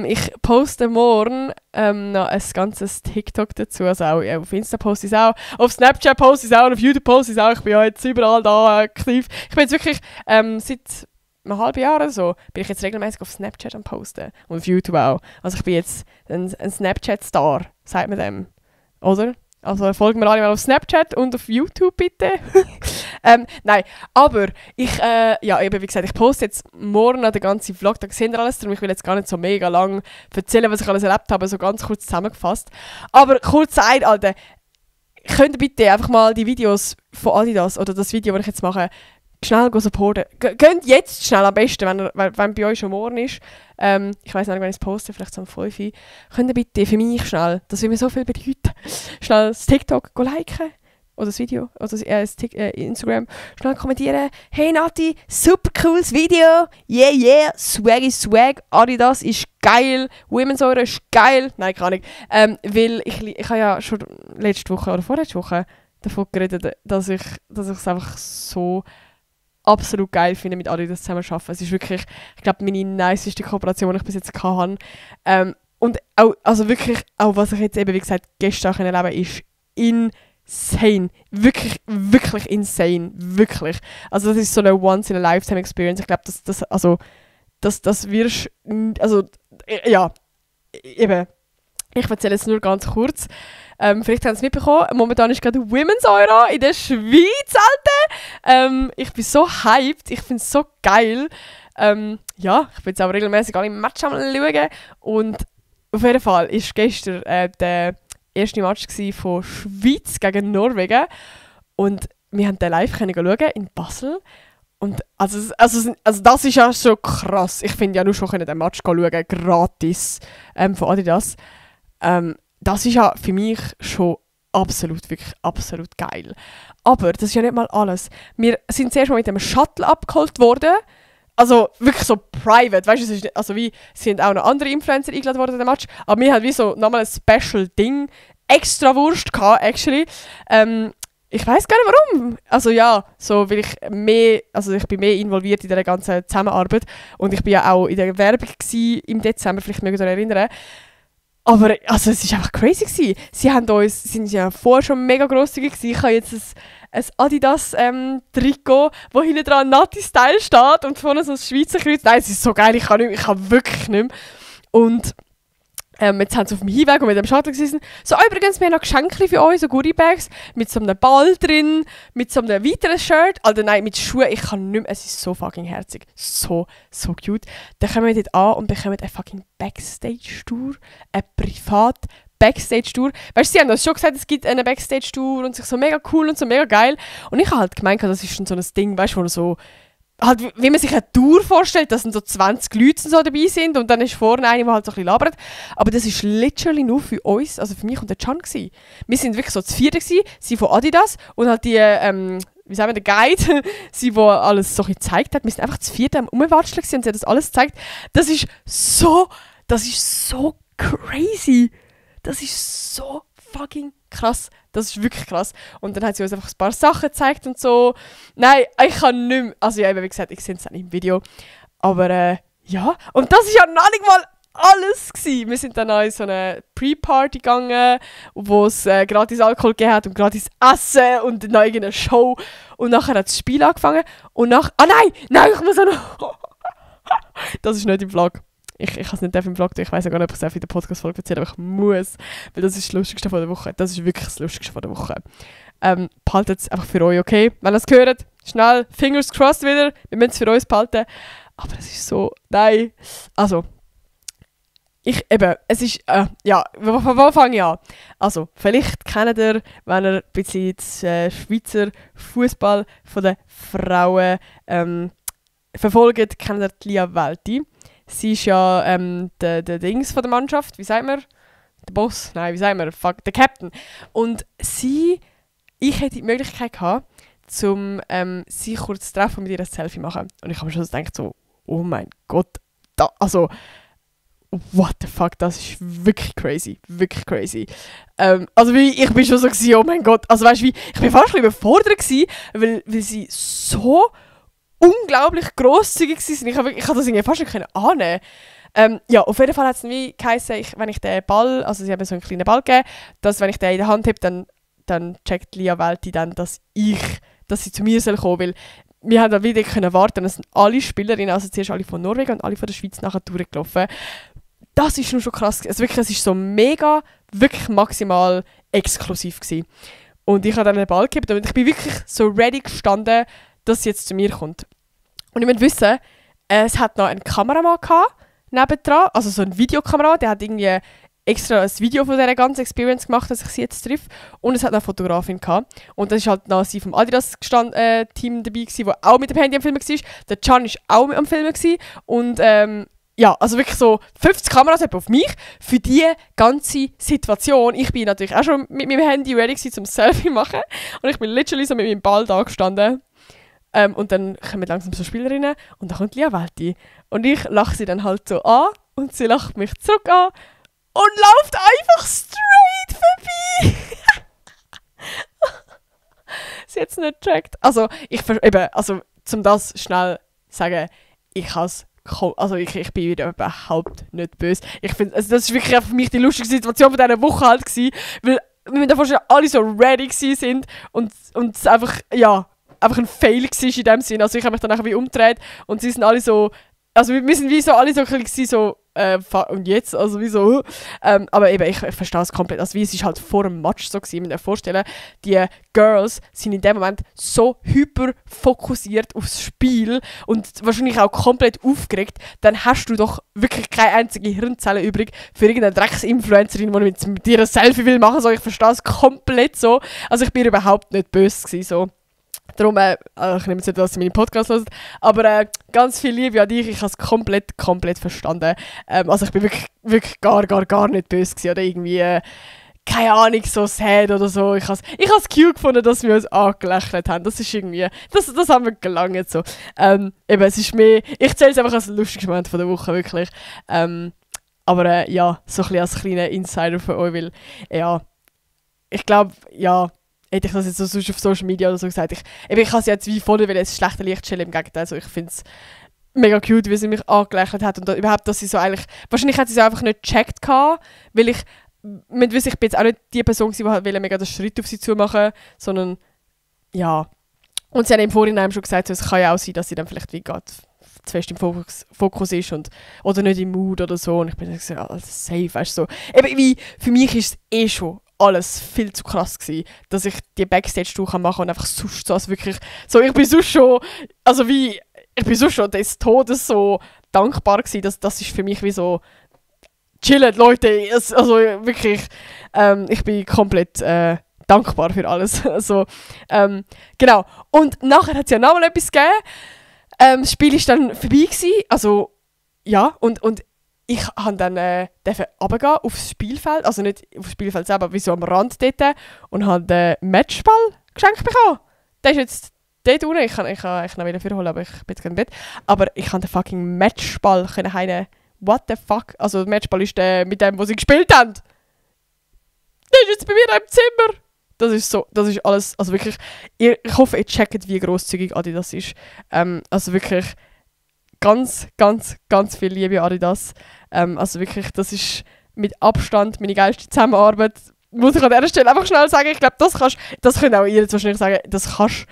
Ich poste morgen noch ein ganzes TikTok dazu. Also auch auf Insta poste ich es auch. Auf Snapchat poste ich es auch. Auf YouTube poste ich es auch. Ich bin ja jetzt überall da aktiv. Ich bin jetzt wirklich seit einem halben Jahr oder so bin ich jetzt regelmäßig auf Snapchat am posten. Und auf YouTube auch. Also ich bin jetzt ein Snapchat-Star, sagt man dem. Oder? Also folgt mir alle mal auf Snapchat und auf YouTube bitte. Nein, aber ich, eben wie gesagt, ich poste jetzt morgen noch den ganzen Vlog, da seht ihr alles drum. Ich will jetzt gar nicht so mega lang erzählen, was ich alles erlebt habe, so ganz kurz zusammengefasst. Aber kurz gesagt, Alter, könnt ihr bitte einfach mal die Videos von Adidas oder das Video, das ich jetzt mache, schnell supporten. Geht jetzt schnell am besten, wenn bei euch schon morgen ist. Ich weiss nicht, wenn ich es poste, vielleicht so um 5 Uhr. Könnt ihr bitte für mich schnell, das würde mir so viel bedeuten, schnell das TikTok liken oder das Video oder das Instagram, schnell kommentieren. Hey Nati, super cooles Video. Yeah, yeah, swaggy swag. Adidas ist geil. Women's Euro ist geil. Nein, gar nicht. Weil ich habe ja schon letzte Woche oder vorletzte Woche davon geredet, dass ich es einfach so absolut geil finde, mit Adidas zusammen zu arbeiten. Es ist wirklich, ich glaube, meine niceste Kooperation, die ich bis jetzt hatte. Und auch, also wirklich, auch was ich jetzt eben, wie gesagt, gestern erleben konnte, ist insane. Wirklich, wirklich insane. Wirklich. Also das ist so eine Once-in-a-Lifetime-Experience. Ich glaube, das wirst, also, ja, eben. Ich erzähle es nur ganz kurz. Vielleicht haben Sie es mitbekommen, momentan ist gerade Women's Euro in der Schweiz, Alter! Ich bin so hyped, ich finde es so geil. Ja, ich bin jetzt auch regelmäßig alle Matches am schauen. Und auf jeden Fall war gestern der erste Match von Schweiz gegen Norwegen. Und wir haben den live schauen in Basel. Und also das ist ja schon krass. Ich finde ja nur schon den Match schauen, gratis, von Adidas. Das ist ja für mich schon wirklich absolut geil. Aber das ist ja nicht mal alles. Wir sind zuerst mal mit dem Shuttle abgeholt worden. Also wirklich so private. Weißt du, also wie sind auch noch andere Influencer eingeladen worden in den Match. Aber wir hatten wie so nochmal ein Special-Ding. Extra Wurst gehabt, actually. Ich weiss gar nicht warum. Also ja, so, weil ich bin mehr involviert in dieser ganzen Zusammenarbeit. Und ich bin ja auch in der Werbung im Dezember, vielleicht mögt ihr euch erinnern. Aber also, es war einfach crazy gewesen. Sie sind ja vorher schon mega grosszügig gewesen. Ich habe jetzt ein Adidas-Trikot, wo hinten dran Nati-Style steht und vorne so ein Schweizer Kreuz. Nein, es ist so geil, ich kann wirklich nicht mehr. Und jetzt haben sie auf dem Hinweg und mit dem Shuttle gesessen. So, übrigens, wir haben noch Geschenke für euch, so Goodie-Bags, mit so einem Ball drin, mit so einem weiteren Shirt. Alter, nein, mit Schuhen, ich kann nicht mehr, es ist so fucking herzig. So cute. Dann kommen wir dort an und bekommen eine fucking Backstage-Tour, eine Privat-Backstage-Tour. Weißt du, sie haben uns schon gesagt, es gibt eine Backstage-Tour und sich so mega cool und so mega geil. Und ich habe halt gemeint, das ist schon so ein Ding, weißt du, wo so halt, wie man sich eine Tour vorstellt, dass dann so 20 Leute so dabei sind und dann ist vorne eine, die halt so ein bisschen labert. Aber das war literally nur für uns, also für mich und den Can gewesen. Wir sind wirklich so zu viert gewesen, sie von Adidas und halt die wie sagen wir, der Guide, sie, wo alles so gezeigt hat. Wir sind einfach zu viert am Umwatscheln und sie hat das alles gezeigt. Das ist so crazy. Das ist so fucking krass. Das ist wirklich krass. Und dann hat sie uns einfach ein paar Sachen gezeigt und so. Nein, ich kann nicht mehr. Also ja, wie gesagt, ich sehe es auch nicht im Video. Aber ja. Und das ist ja noch nicht mal alles gewesen. Wir sind dann auch in so eine Pre-Party gegangen, wo es gratis Alkohol gegeben hat und gratis Essen und noch irgendeine Show. Und nachher hat das Spiel angefangen. Und nach... Ah nein, ich muss auch noch... Das ist nicht im Vlog. Ich kann es nicht im Vlog tun. Ich weiss ja gar nicht, ob ich es in der Podcast-Folge erzähle, aber ich muss. Weil das ist das Lustigste von der Woche. Das ist wirklich das Lustigste von der Woche. Behaltet es einfach für euch, okay? Wenn ihr es hört, schnell, fingers crossed wieder. Wir müssen es für uns behalten. Aber es ist so... Nein. Also... es ist, ja, wo fange ich an? Also, vielleicht kennt ihr, wenn ihr ein bisschen den Schweizer Fußball von den Frauen verfolgt, kennt ihr die Lia Welti. Sie ist ja der Dings von der Mannschaft, wie sagt man? Der Boss? Nein, wie sagt man? Fuck, der Captain. Und ich hätte die Möglichkeit gehabt, sie kurz zu treffen und mit ihr ein Selfie machen. Und ich habe mir schon gedacht, so, oh mein Gott, what the fuck, das ist wirklich crazy. Wirklich crazy. Also ich bin schon so gewesen, oh mein Gott. Also weißt du, ich bin fast ein bisschen überfordert gewesen, weil sie so unglaublich grosszügig waren. Ich habe das irgendwie fast nicht annehmen können. Ja, auf jeden Fall hat es wie geheißen, wenn ich den Ball, also sie haben mir so einen kleinen Ball gegeben, dass wenn ich den in der Hand habe, dann checkt Lia Welti dann, dass sie zu mir kommen soll, weil wir haben dann wieder warten. Es sind alle Spielerinnen, also zuerst alle von Norwegen und alle von der Schweiz nachher durchgelaufen. Das ist nur schon krass. Also wirklich, es ist so mega, wirklich maximal exklusiv gewesen. Und ich habe dann den Ball gegeben und ich bin wirklich so ready gestanden, dass sie jetzt zu mir kommt. Und ich muss wissen, es hat noch einen Kameramann gehabt, nebendran, also so ein Videokameramann, der hat irgendwie extra ein Video von dieser ganzen Experience gemacht, dass ich sie jetzt treffe. Und es hat noch eine Fotografin gehabt. Und das war halt noch sie vom Adidas-Team dabei gewesen, der auch mit dem Handy am Filmen war. Der Can war auch am Filmen gewesen. Und ja, also wirklich so 50 Kameras auf mich für die ganze Situation. Ich bin natürlich auch schon mit meinem Handy ready gewesen, zum Selfie machen. Und ich bin literally so mit meinem Ball da gestanden. Und dann kommen langsam so Spielerinnen und dann kommt Lia Welti. Und ich lache sie dann halt so an und sie lacht mich zurück an und läuft einfach straight vorbei. Sie hat es nicht gecheckt. Also, um das schnell zu sagen, ich bin wieder überhaupt nicht böse. Ich finde, also das ist wirklich für mich die lustige Situation von dieser Woche halt gewesen, weil wir davon schon alle so ready sind und es einfach ein Fail war in dem Sinn. Also ich habe mich dann nachher wie umgedreht und sie sind alle so, also wir sind wie so alle so ein bisschen so, und jetzt, also wieso? Aber eben, ich verstehe es komplett. Also wie es ist halt vor dem Match so gewesen, mit mir vorstellen, die Girls sind in dem Moment so hyper fokussiert aufs Spiel und wahrscheinlich auch komplett aufgeregt, dann hast du doch wirklich keine einzige Hirnzelle übrig für irgendeine Drecks-Influencerin, die mit dir ein Selfie will machen. So, ich verstehe es komplett so. Also ich bin überhaupt nicht böse gewesen, so. Darum, ich nehme jetzt nicht, dass sie meine Podcasts hören, aber ganz viel Liebe an dich, ich habe es komplett verstanden. Also ich bin wirklich gar nicht böse gewesen oder irgendwie, keine Ahnung, so sad oder so. Ich habe es cute gefunden, dass wir uns angelächelt haben. Das ist irgendwie, das haben wir gelangt so. Eben, es ist mehr, ich zähle es einfach als lustiges Moment von der Woche, wirklich. Aber ja, so ein bisschen als kleiner Insider für euch, weil, ja, ich glaube, ja, hätte ich das jetzt so auf Social Media oder so gesagt. Ich kann es jetzt wie voll wie ein schlechter Licht stellen, im Gegenteil. Also ich finde es mega cute, wie sie mich angelächelt hat und überhaupt, dass sie so eigentlich... Wahrscheinlich hat sie es einfach nicht gecheckt gehabt, weil ich bin jetzt auch nicht die Person, die halt mega den Schritt auf sie zu machen, sondern ja. Und sie hat im Vorhinein schon gesagt, so, es kann ja auch sein, dass sie dann vielleicht wie gerade zu fest im Fokus ist oder nicht im Mood oder so. Und ich bin dann so, also safe, weißt du, so. Eben wie, für mich ist es schon alles viel zu krass gewesen, dass ich die Backstage-Tour machen kann und einfach sonst so, als wirklich, so, ich bin sonst schon des Todes so dankbar gewesen, das ist für mich wie so, chillen, Leute, also wirklich, ich bin komplett dankbar für alles, also, genau, und nachher hat es ja nochmal etwas gegeben, das Spiel war dann vorbei gewesen, also, ja, und ich durfte dann runtergehen aufs Spielfeld, also nicht aufs Spielfeld selber, aber wie so am Rand dort, und habe den Matchball geschenkt bekommen. Der ist jetzt dort unten, ich kann eigentlich noch wieder holen, aber ich bin jetzt gerade im Bett. Aber ich kann den fucking Matchball heine. What the fuck? Also der Matchball ist der mit dem, wo sie gespielt haben. Der ist jetzt bei mir im Zimmer. Das ist alles, also wirklich, ich hoffe, ihr checkt, wie grosszügig Adidas ist. Also wirklich ganz, ganz, ganz viel Liebe Adidas. Also wirklich, das ist mit Abstand meine geilste Zusammenarbeit. Muss ich an dieser Stelle einfach schnell sagen, ich glaube, das können auch ihr jetzt wahrscheinlich sagen, das kannst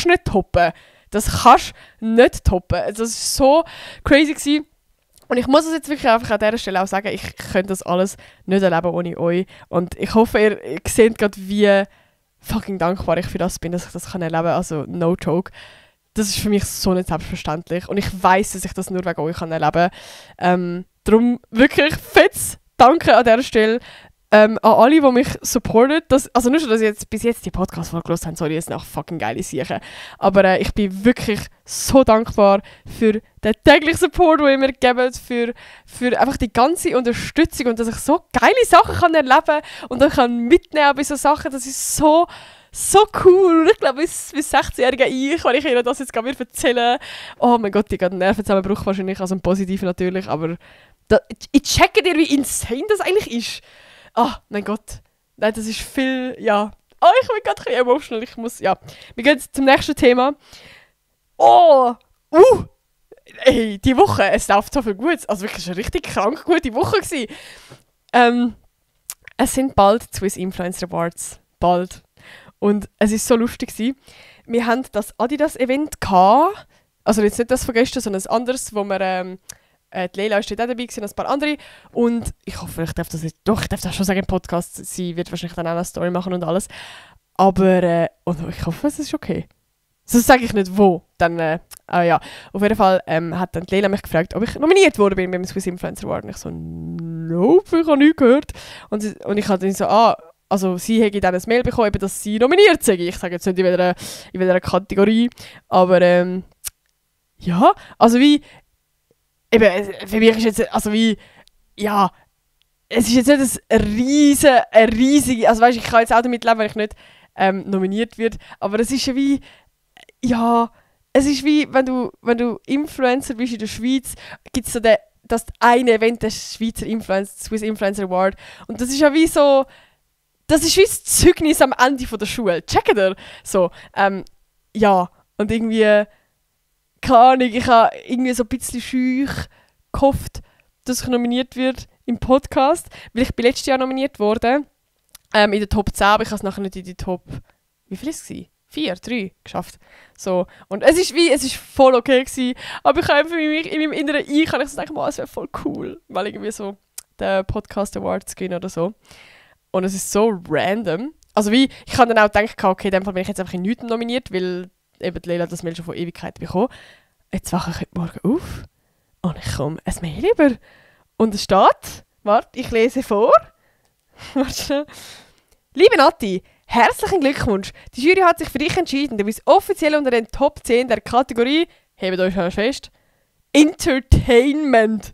du nicht toppen. Das kannst du nicht toppen. Also, das war so crazy gewesen. Und ich muss es jetzt wirklich einfach an dieser Stelle auch sagen, ich könnte das alles nicht erleben ohne euch. Und ich hoffe, ihr seht gerade, wie fucking dankbar ich für das bin, dass ich das erleben kann. Also, no joke. Das ist für mich so nicht selbstverständlich. Und ich weiss, dass ich das nur wegen euch erleben kann. Darum wirklich fettes Danke an dieser Stelle. An alle, die mich supporten. Also nur schon, dass ich jetzt bis jetzt die Podcast-Folge gehört habe, sorry, jetzt nach fucking geile Sachen. Aber ich bin wirklich so dankbar für den täglichen Support, den ihr mir gebt, für einfach die ganze Unterstützung und dass ich so geile Sachen kann erleben und dann kann mitnehmen bei so Sachen. Das ist so cool. Und ich glaube, bis 16-jährige wenn ich Ihnen das jetzt gerade erzählen, oh mein Gott, ich habe einen Nervenzusammenbruch wahrscheinlich, also einen positiven natürlich, aber ich checke dir, wie insane das eigentlich ist. Ah, mein Gott. Nein, das ist viel, ja. Oh, ich bin gerade ein bisschen emotional. Wir gehen jetzt zum nächsten Thema. Ey, die Woche, es läuft so viel gut. Also wirklich, es war eine richtig krank gute Woche gewesen. Es sind bald Swiss Influencer Awards. Bald. Und es war so lustig gewesen. Wir hatten das Adidas-Event gehabt. Also jetzt nicht das von gestern, sondern ein anderes, wo wir... die Leila war dort auch dabei und ein paar andere. Und ich hoffe, ich darf das schon sagen im Podcast. Sie wird wahrscheinlich dann auch eine Story machen und alles. Aber ich hoffe, es ist okay. Sonst sage ich nicht wo. Dann, ja. Auf jeden Fall hat dann die Leila mich gefragt, ob ich nominiert worden bin beim Swiss Influencer Award. Und ich so, nope, ich habe nichts gehört. Und ich habe dann so, also sie hätte dann ein Mail bekommen, dass sie nominiert sei. Ich sage jetzt nicht in welcher Kategorie. Aber ja, also wie... Eben, für mich ist jetzt, also wie, ja, es ist jetzt nicht ein riesige, also weißt, ich kann jetzt auch damit leben, wenn ich nicht nominiert werde, aber es ist ja wie, ja, es ist wie, wenn du Influencer bist in der Schweiz, gibt es so das eine Event, das Schweizer Swiss Influencer Award, und das ist ja wie so, das ist wie das Zeugnis am Ende von der Schule, checkt ihr? So, ja, und irgendwie... Keine Ahnung, ich habe irgendwie so ein bisschen schüch gehofft, dass ich nominiert werde im Podcast. Weil ich bin letztes Jahr nominiert worden. In der Top 10, aber ich habe es nachher nicht in die Top... Wie viel war es? 4, 3 geschafft. So. Und es ist voll okay gewesen. Aber ich habe einfach in meinem inneren Ich kann ich so denken, es wäre voll cool. Weil irgendwie so den Podcast Award zu gewinnen oder so. Und es ist so random. Also wie, ich habe dann auch gedacht, okay, in dem Fall bin ich jetzt einfach in nichts nominiert, weil... eben die Leila das Mail schon vor Ewigkeit bekommen. Jetzt wache ich heute Morgen auf und ich komme ein Mail über. Und es steht, warte, ich lese vor. Warte schnell. Liebe Nati, herzlichen Glückwunsch. Die Jury hat sich für dich entschieden. Du bist offiziell unter den Top 10 der Kategorie, hebt euch mal fest, Entertainment.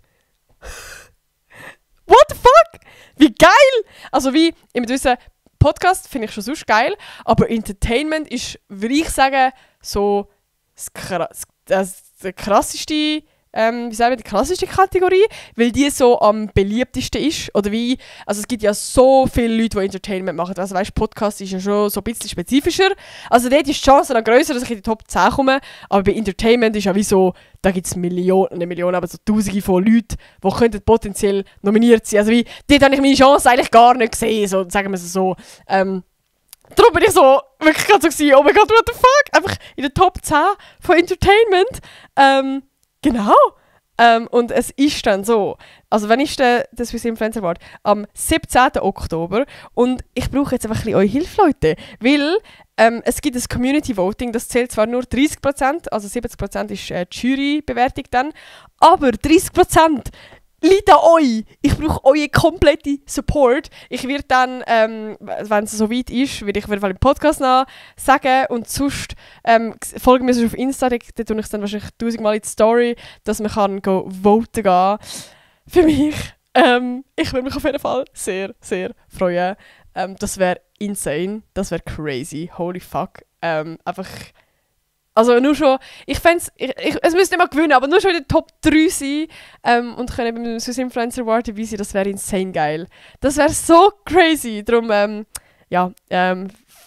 What the fuck? Wie geil! Also wie, ihr müsst wissen, Podcast finde ich schon sonst geil, aber Entertainment ist, würde ich sagen, so die krasseste, die klassischste Kategorie, weil die so am beliebtesten ist. Oder wie, also es gibt ja so viele Leute, die Entertainment machen. Also weißt, Podcast ist ja schon so ein bisschen spezifischer. Also dort ist die Chance dann grösser, dass ich in die Top 10 komme. Aber bei Entertainment ist ja wie so, da gibt es Millionen, aber so Tausende von Leuten, die könnten potenziell nominiert sein. Also wie, dort habe ich meine Chance eigentlich gar nicht gesehen, so, sagen wir es so. Darum bin ich so wirklich gerade so gewesen, oh mein Gott, what the fuck? Einfach in der Top 10 von Entertainment. Genau. Und es ist dann so, also wenn ist der Swiss Influencer Award? Am 17. Oktober. Und ich brauche jetzt einfach ein bisschen eure Hilfe, Leute. Weil es gibt ein Community Voting, das zählt zwar nur 30%, also 70% ist die Jurybewertung dann, aber 30% liegt an euch. Ich brauche euren kompletten Support. Ich werde dann, wenn es so weit ist, werde ich auf jeden Fall im Podcast noch sagen. Und sonst folgen mir auf Insta, da tue ich es dann wahrscheinlich 1000-mal in die Story, dass man kann voten gehen. Für mich. Ich würde mich auf jeden Fall sehr, sehr freuen. Das wäre insane. Das wäre crazy. Holy fuck. Einfach, Also nur schon, ich fände es müsste nicht mal gewinnen, aber nur schon in den Top 3 sein und können beim Swiss Influencer Award dabei sein, das wäre insane geil. Das wäre so crazy. Darum,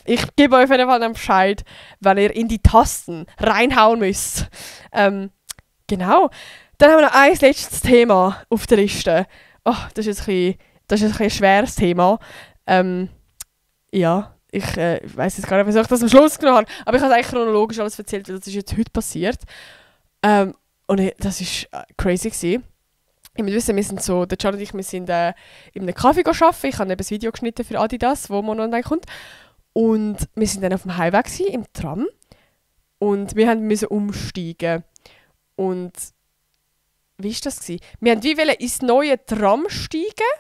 ich gebe euch auf jeden Fall einen Bescheid, wenn ihr in die Tasten reinhauen müsst. Genau. Dann haben wir noch ein letztes Thema auf der Liste. Oh, das ist ein bisschen ein schweres Thema. Ich weiss jetzt gar nicht, wieso ich das am Schluss genommen habe. Aber ich habe eigentlich chronologisch alles erzählt, weil das ist jetzt heute passiert. Das war crazy gewesen. Ich muss wissen, wir sind so, der John und ich, wir sind in einem Café arbeiten. Ich habe eben ein Video geschnitten für Adidas, wo man online kommt. Und wir sind dann auf dem Highway gewesen, im Tram. Und wir mussten umsteigen. Und wie war das gewesen? Wir wollten ins neue Tram steigen.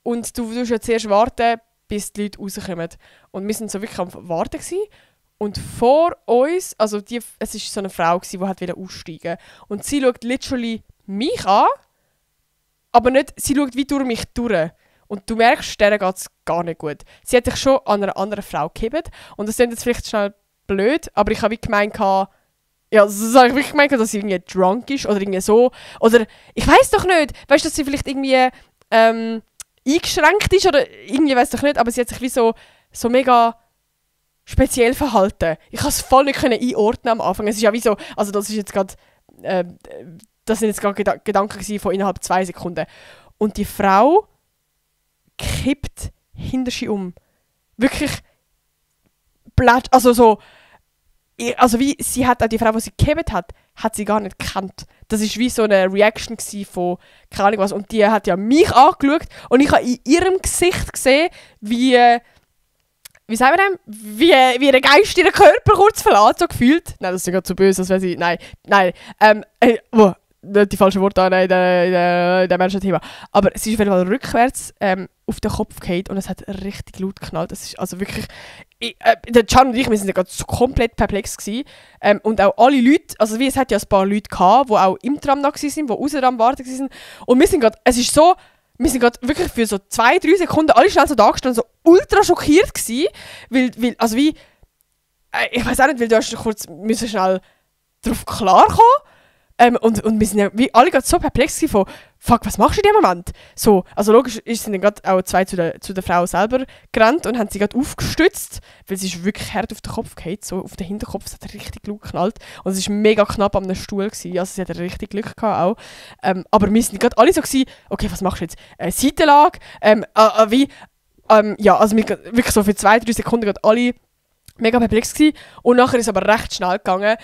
Und du musst ja zuerst warten, bis die Leute rauskommen. Und wir sind so wirklich am Warten gewesen. Und vor uns, also es war so eine Frau, die aussteigen wollte. Und sie schaut literally mich an, aber nicht, sie schaut wie durch mich durch. Und du merkst, der geht es gar nicht gut. Sie hat sich schon an einer anderen Frau gehebt. Und das klingt jetzt vielleicht schnell blöd, aber ich habe gemeint, dass sie irgendwie drunk ist oder irgendwie so. Oder ich weiß doch nicht, weißt du, dass sie vielleicht irgendwie eingeschränkt ist oder irgendwie, weiß doch nicht, aber sie hat sich wie so mega speziell verhalten. Ich konnte es voll nicht einordnen am Anfang. Es ist ja wie so, also das ist jetzt gerade, das sind jetzt gerade Gedanken von innerhalb 2 Sekunden. Und die Frau kippt hinter sie um. Wirklich also so, also wie sie hat auch die Frau, die sie gekippt hat sie gar nicht gekannt. Das war wie so eine Reaction von keine Ahnung was. Und die hat ja mich angeschaut und ich habe in ihrem Gesicht gesehen, wie sagen wir denn? Wie ihr Geist ihren Körper kurz verlässt, so gefühlt. Nein, das ist ja gerade zu böse, als wäre sie... Nein. Nicht die falschen Worte in dem menschlichen Thema. Aber es ist auf jeden Fall rückwärts auf den Kopf gefallen und es hat richtig laut geknallt. Das ist also wirklich... der Can und ich, wir sind ja gerade so komplett perplex gewesen. Und auch alle Leute, also wie es hat ja ein paar Leute gehabt, die auch im Tram noch waren, die außer am Warten waren. Und wir sind gerade, wir sind gerade wirklich für so 2-3 Sekunden alle schnell so da gestanden, so ultra schockiert gewesen, weil also wie, ich weiß auch nicht, weil du hast kurz müssen schnell darauf klarkommen. Und wir sind ja wie alle gerade so perplex gewesen von «Fuck, was machst du in dem Moment?» So, also logisch sind dann gerade auch 2 zu der Frau selber gerannt und haben sie gerade aufgestützt, weil sie ist wirklich hart auf den Kopf gefallen, so auf den Hinterkopf, es hat richtig laut geknallt und es war mega knapp an einem Stuhl gewesen, also sie hatte richtig Glück gehabt auch. Aber wir sind gerade alle so gewesen, «Okay, was machst du jetzt?» Seitenlage, also wir wirklich so für 2-3 Sekunden gerade alle mega perplex gewesen und nachher ist es aber recht schnell gegangen.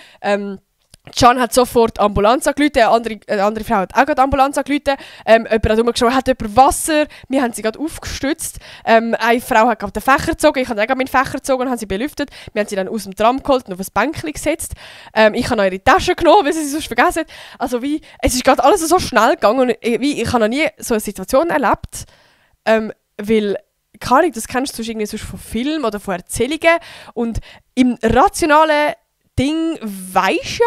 Can hat sofort die Ambulanz angerufen, eine andere Frau hat auch gerade die Ambulanz angerufen. Jemand hat umgeschaut, hat jemand Wasser? Wir haben sie gerade aufgestützt. Eine Frau hat gerade den Fächer gezogen, ich habe auch meinen Fächer gezogen und habe sie belüftet. Wir haben sie dann aus dem Tram geholt und auf ein Bänkchen gesetzt. Ich habe noch ihre Tasche genommen, weil sie sie sonst vergessen hat. Also es ist gerade alles so schnell gegangen und ich habe noch nie so eine Situation erlebt, weil keine Ahnung, das kennst du sonst von Filmen oder von Erzählungen und im rationalen Ding weisst ja,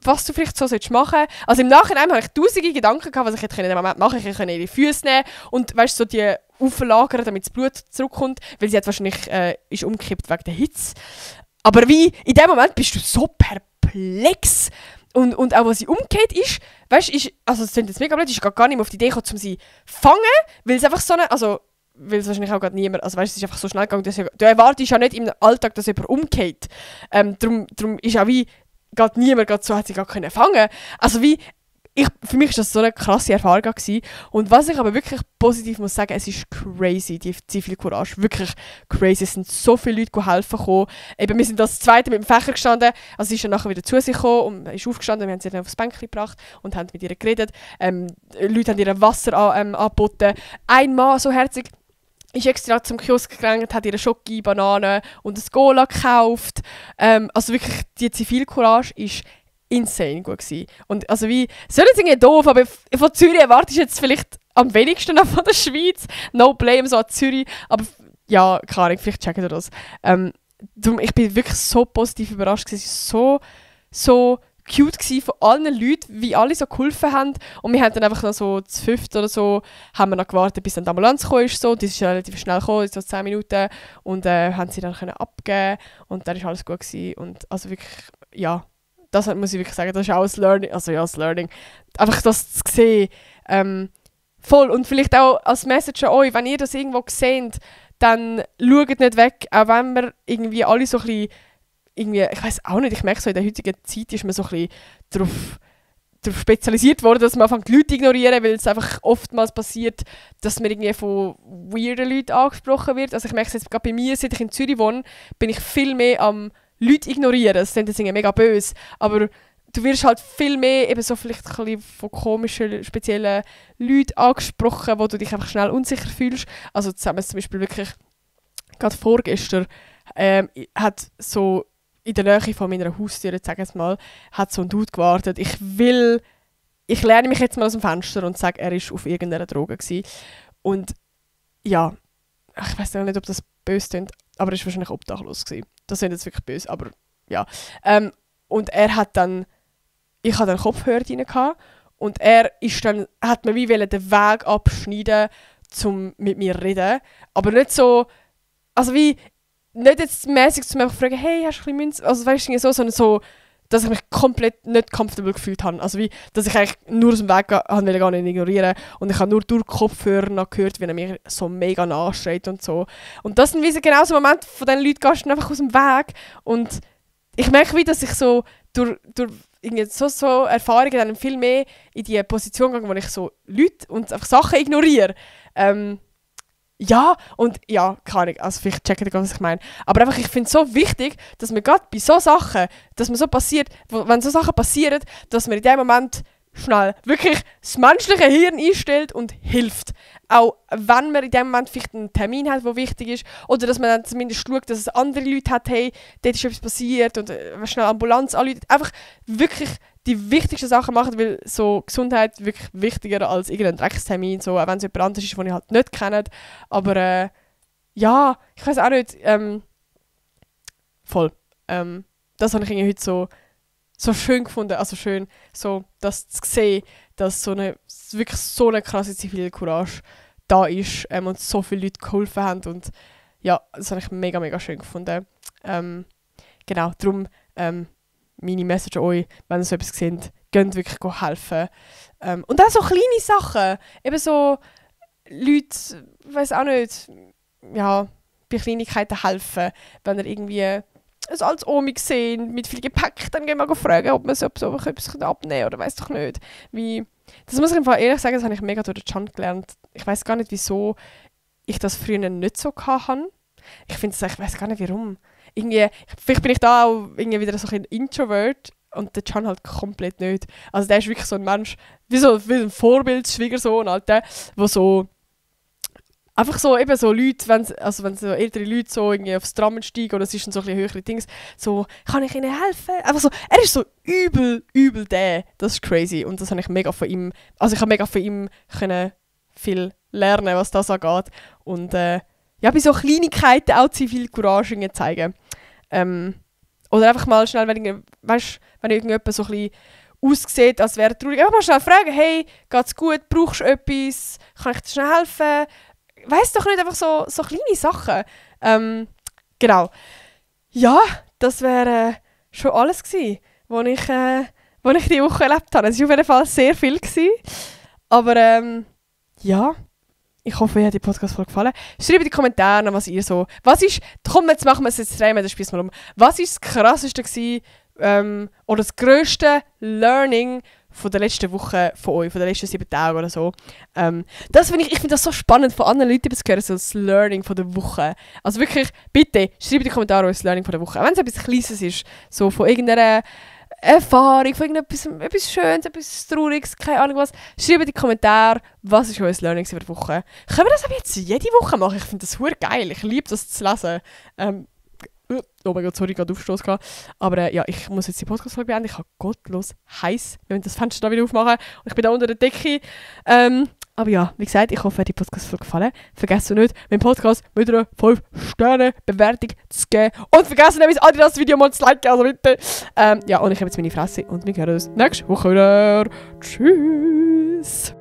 was du vielleicht so machen solltest. Also im Nachhinein habe ich tausende Gedanken gehabt, was ich hätte in dem Moment machen konnte. Ich hätte ihre Füße nehmen und weißt, so die auflagern, damit das Blut zurückkommt, weil sie hat wahrscheinlich ist umgekippt wegen der Hitze. Aber wie, in dem Moment bist du so perplex. Und auch, als sie umgekehrt ist, weißt du, also das klingt jetzt mega blöd, ist gar nicht mehr auf die Idee gekommen, um sie zu fangen, weil es einfach so eine, also weil es wahrscheinlich auch gerade niemand, also weißt du, es ist einfach so schnell gegangen, dass du erwartest ja nicht im Alltag, dass jemand umgeht. Darum ist auch wie, gerade niemand gerade so hat sie gar können fangen. Also wie, für mich war das so eine krasse Erfahrung gewesen. Und was ich aber wirklich positiv muss sagen, es ist crazy, die Zivilcourage, wirklich crazy. Es sind so viele Leute helfen gekommen. Eben, wir sind das zweite mit dem Fächer gestanden, also sie ist dann nachher wieder zu sich gekommen und ist aufgestanden, wir haben sie dann aufs Bänkchen gebracht und haben mit ihr geredet. Leute haben ihr Wasser angeboten. Ein Mann, so herzig, ist extra zum Kiosk gegangen, hat ihre Schoki, Bananen und ein Cola gekauft. Also wirklich, die Zivilcourage ist insane gut gewesen. Und also wie, soll jetzt irgendwie doof, aber von Zürich erwartest du jetzt vielleicht am wenigsten noch von der Schweiz. No blame, so an Zürich. Aber ja, keine Ahnung, vielleicht checken wir das. Darum, ich bin wirklich so positiv überrascht gewesen. Es war so cute gewesen von allen Leuten, wie alle so geholfen haben. Und wir haben dann einfach noch so zu 5 oder so, haben wir noch gewartet, bis dann die Ambulanz gekommen ist. So. Die ist relativ schnell gekommen, so 10 Minuten. Und haben sie dann können abgeben. Und dann war alles gut gewesen. Und also wirklich, ja, das muss ich wirklich sagen, das ist auch ein Learning. Also ja, das Learning. Einfach das zu sehen. Voll. Und vielleicht auch als Message an euch, wenn ihr das irgendwo seht, dann schaut nicht weg, auch wenn wir irgendwie alle so ein bisschen, irgendwie, ich weiß auch nicht, ich merke so, in der heutigen Zeit ist man so ein bisschen darauf spezialisiert worden, dass man anfängt, die Leute zu ignorieren, weil es einfach oftmals passiert, dass man irgendwie von weirden Leuten angesprochen wird. Also ich merke es jetzt gerade bei mir, seit ich in Zürich wohne, bin ich viel mehr am Leute ignorieren. Das klingt jetzt irgendwie mega böse, aber du wirst halt viel mehr eben so vielleicht ein bisschen von komischen, speziellen Leuten angesprochen, wo du dich einfach schnell unsicher fühlst. Also zusammen zum Beispiel wirklich, gerade vorgestern, hat so in der Nähe von meiner Haustür, sage ich mal, hat so ein Dude gewartet. Ich lehne mich jetzt mal aus dem Fenster und sage, er war auf irgendeiner Droge gewesen. Und ja, ich weiß nicht, ob das böse klingt, aber er war wahrscheinlich obdachlos gewesen. Das sind jetzt wirklich böse, aber ja. Und er hat dann, ich hatte einen Kopfhörer drin und er ist dann, hat mir wie den Weg abschneiden, um mit mir zu reden. Aber nicht so, also wie, nicht jetzt mäßig zu mir fragen, hey, hast du ein bisschen Münze? Also weißt du, so, sondern so, dass ich mich komplett nicht comfortable gefühlt habe. Also wie, dass ich eigentlich nur aus dem Weg wollte, gar nicht ignorieren. Und ich habe nur durch die Kopfhörer noch gehört, wie er mir so mega nachschreit und so. Und das sind wie so genau so Momente, von diesen Leuten gehst du einfach aus dem Weg. Und ich merke wie, dass ich so durch so Erfahrungen dann viel mehr in die Position gehe, wo ich so Leute und einfach Sachen ignoriere. Ja, und ja, keine Ahnung, also vielleicht checken, was ich meine. Aber einfach, ich finde es so wichtig, dass man gerade bei so Sachen, dass man so passiert, wenn so Sachen passieren, dass man in dem Moment schnell wirklich das menschliche Hirn einstellt und hilft. Auch wenn man in dem Moment vielleicht einen Termin hat, der wichtig ist, oder dass man dann zumindest schaut, dass es andere Leute hat, hey, dort ist etwas passiert und schnell Ambulanz anruft. Einfach wirklich die wichtigsten Sachen machen, weil so Gesundheit wirklich wichtiger als irgendein Dreckstermin, so, auch wenn es jemand anderes ist, den ich halt nicht kenne. Aber ja, ich weiß auch nicht, voll. Das habe ich irgendwie heute so schön gefunden, also schön, so das zu sehen, dass wirklich so eine krasse Zivilcourage da ist und so viele Leute geholfen haben und ja, das habe ich mega, mega schön gefunden. Genau, darum meine Message an euch, wenn ihr so etwas seht, geht wirklich helfen. Und auch so kleine Sachen, eben so Leute, ich weiss auch nicht, ja, bei Kleinigkeiten helfen, wenn ihr irgendwie ein altes Omi gesehen mit viel Gepäck, dann gehen wir fragen, ob man so etwas abnehmen kann oder weiss doch nicht. Das muss ich einfach ehrlich sagen, das habe ich mega durch den Can gelernt. Ich weiss gar nicht, wieso ich das früher nicht so hatte. Ich weiss gar nicht, warum. Vielleicht bin ich da auch irgendwie wieder so ein Introvert und der Can halt komplett nicht. Also der ist wirklich so ein Mensch, wie ein Vorbildsschwiegersohn, Alter, wo so einfach so, eben so Leute, wenn so ältere Leute so irgendwie aufs Tram steigen oder es ist dann so ein bisschen höhere Dings, so, kann ich ihnen helfen? Einfach so, er ist so übel der. Das ist crazy und das habe ich mega von ihm, also ich habe mega von ihm können viel lernen, was das angeht. Und ja, bei so Kleinigkeiten auch Zivilcourage zeigen. Oder einfach mal schnell, wenn irgendjemand so ein bisschen aussieht, als wäre er traurig, einfach mal schnell fragen, hey, geht's gut, brauchst du etwas, kann ich dir schnell helfen? Weiss doch nicht, einfach so kleine Sachen. Genau. Ja, das wäre schon alles gewesen, was ich diese Woche erlebt habe. Es war auf jeden Fall sehr viel gewesen. Aber ja, ich hoffe, euch hat die Podcast-Folge gefallen. Schreibt in die Kommentare, was ihr so... Komm, jetzt machen wir es jetzt dreimal, das spielen wir um. Was war das Krasseste gewesen, oder das grösste Learning von der letzten Woche von euch, von den letzten 7 Tagen oder so. Ich finde das so spannend, von anderen Leuten zu hören, so das Learning von der Woche. Also wirklich, bitte, schreibt in die Kommentare das Learning von der Woche. Auch wenn es etwas Kleines ist, so von irgendeiner Erfahrung, von etwas Schönes, etwas Trauriges, keine Ahnung was. Schreibt in die Kommentare, was ist euer Learning von der Woche. Können wir das aber jetzt jede Woche machen? Ich finde das super geil, ich liebe das zu lesen. Oh mein Gott, sorry, gerade Aufstoß gehabt. Aber ja, ich muss jetzt die Podcast-Folge beenden. Ich habe gottlos heiß. Wir müssen das Fenster da wieder aufmachen. Und ich bin da unter der Decke. Aber ja, wie gesagt, ich hoffe, euch hat die Podcast-Folge gefallen. Vergesst nicht, meinen Podcast mit einer 5-Sterne-Bewertung zu geben. Und vergesst nicht, mein Adidas-Video mal zu liken, also bitte. Ja, und ich habe jetzt meine Fresse und wir hören uns nächste Woche wieder. Tschüss.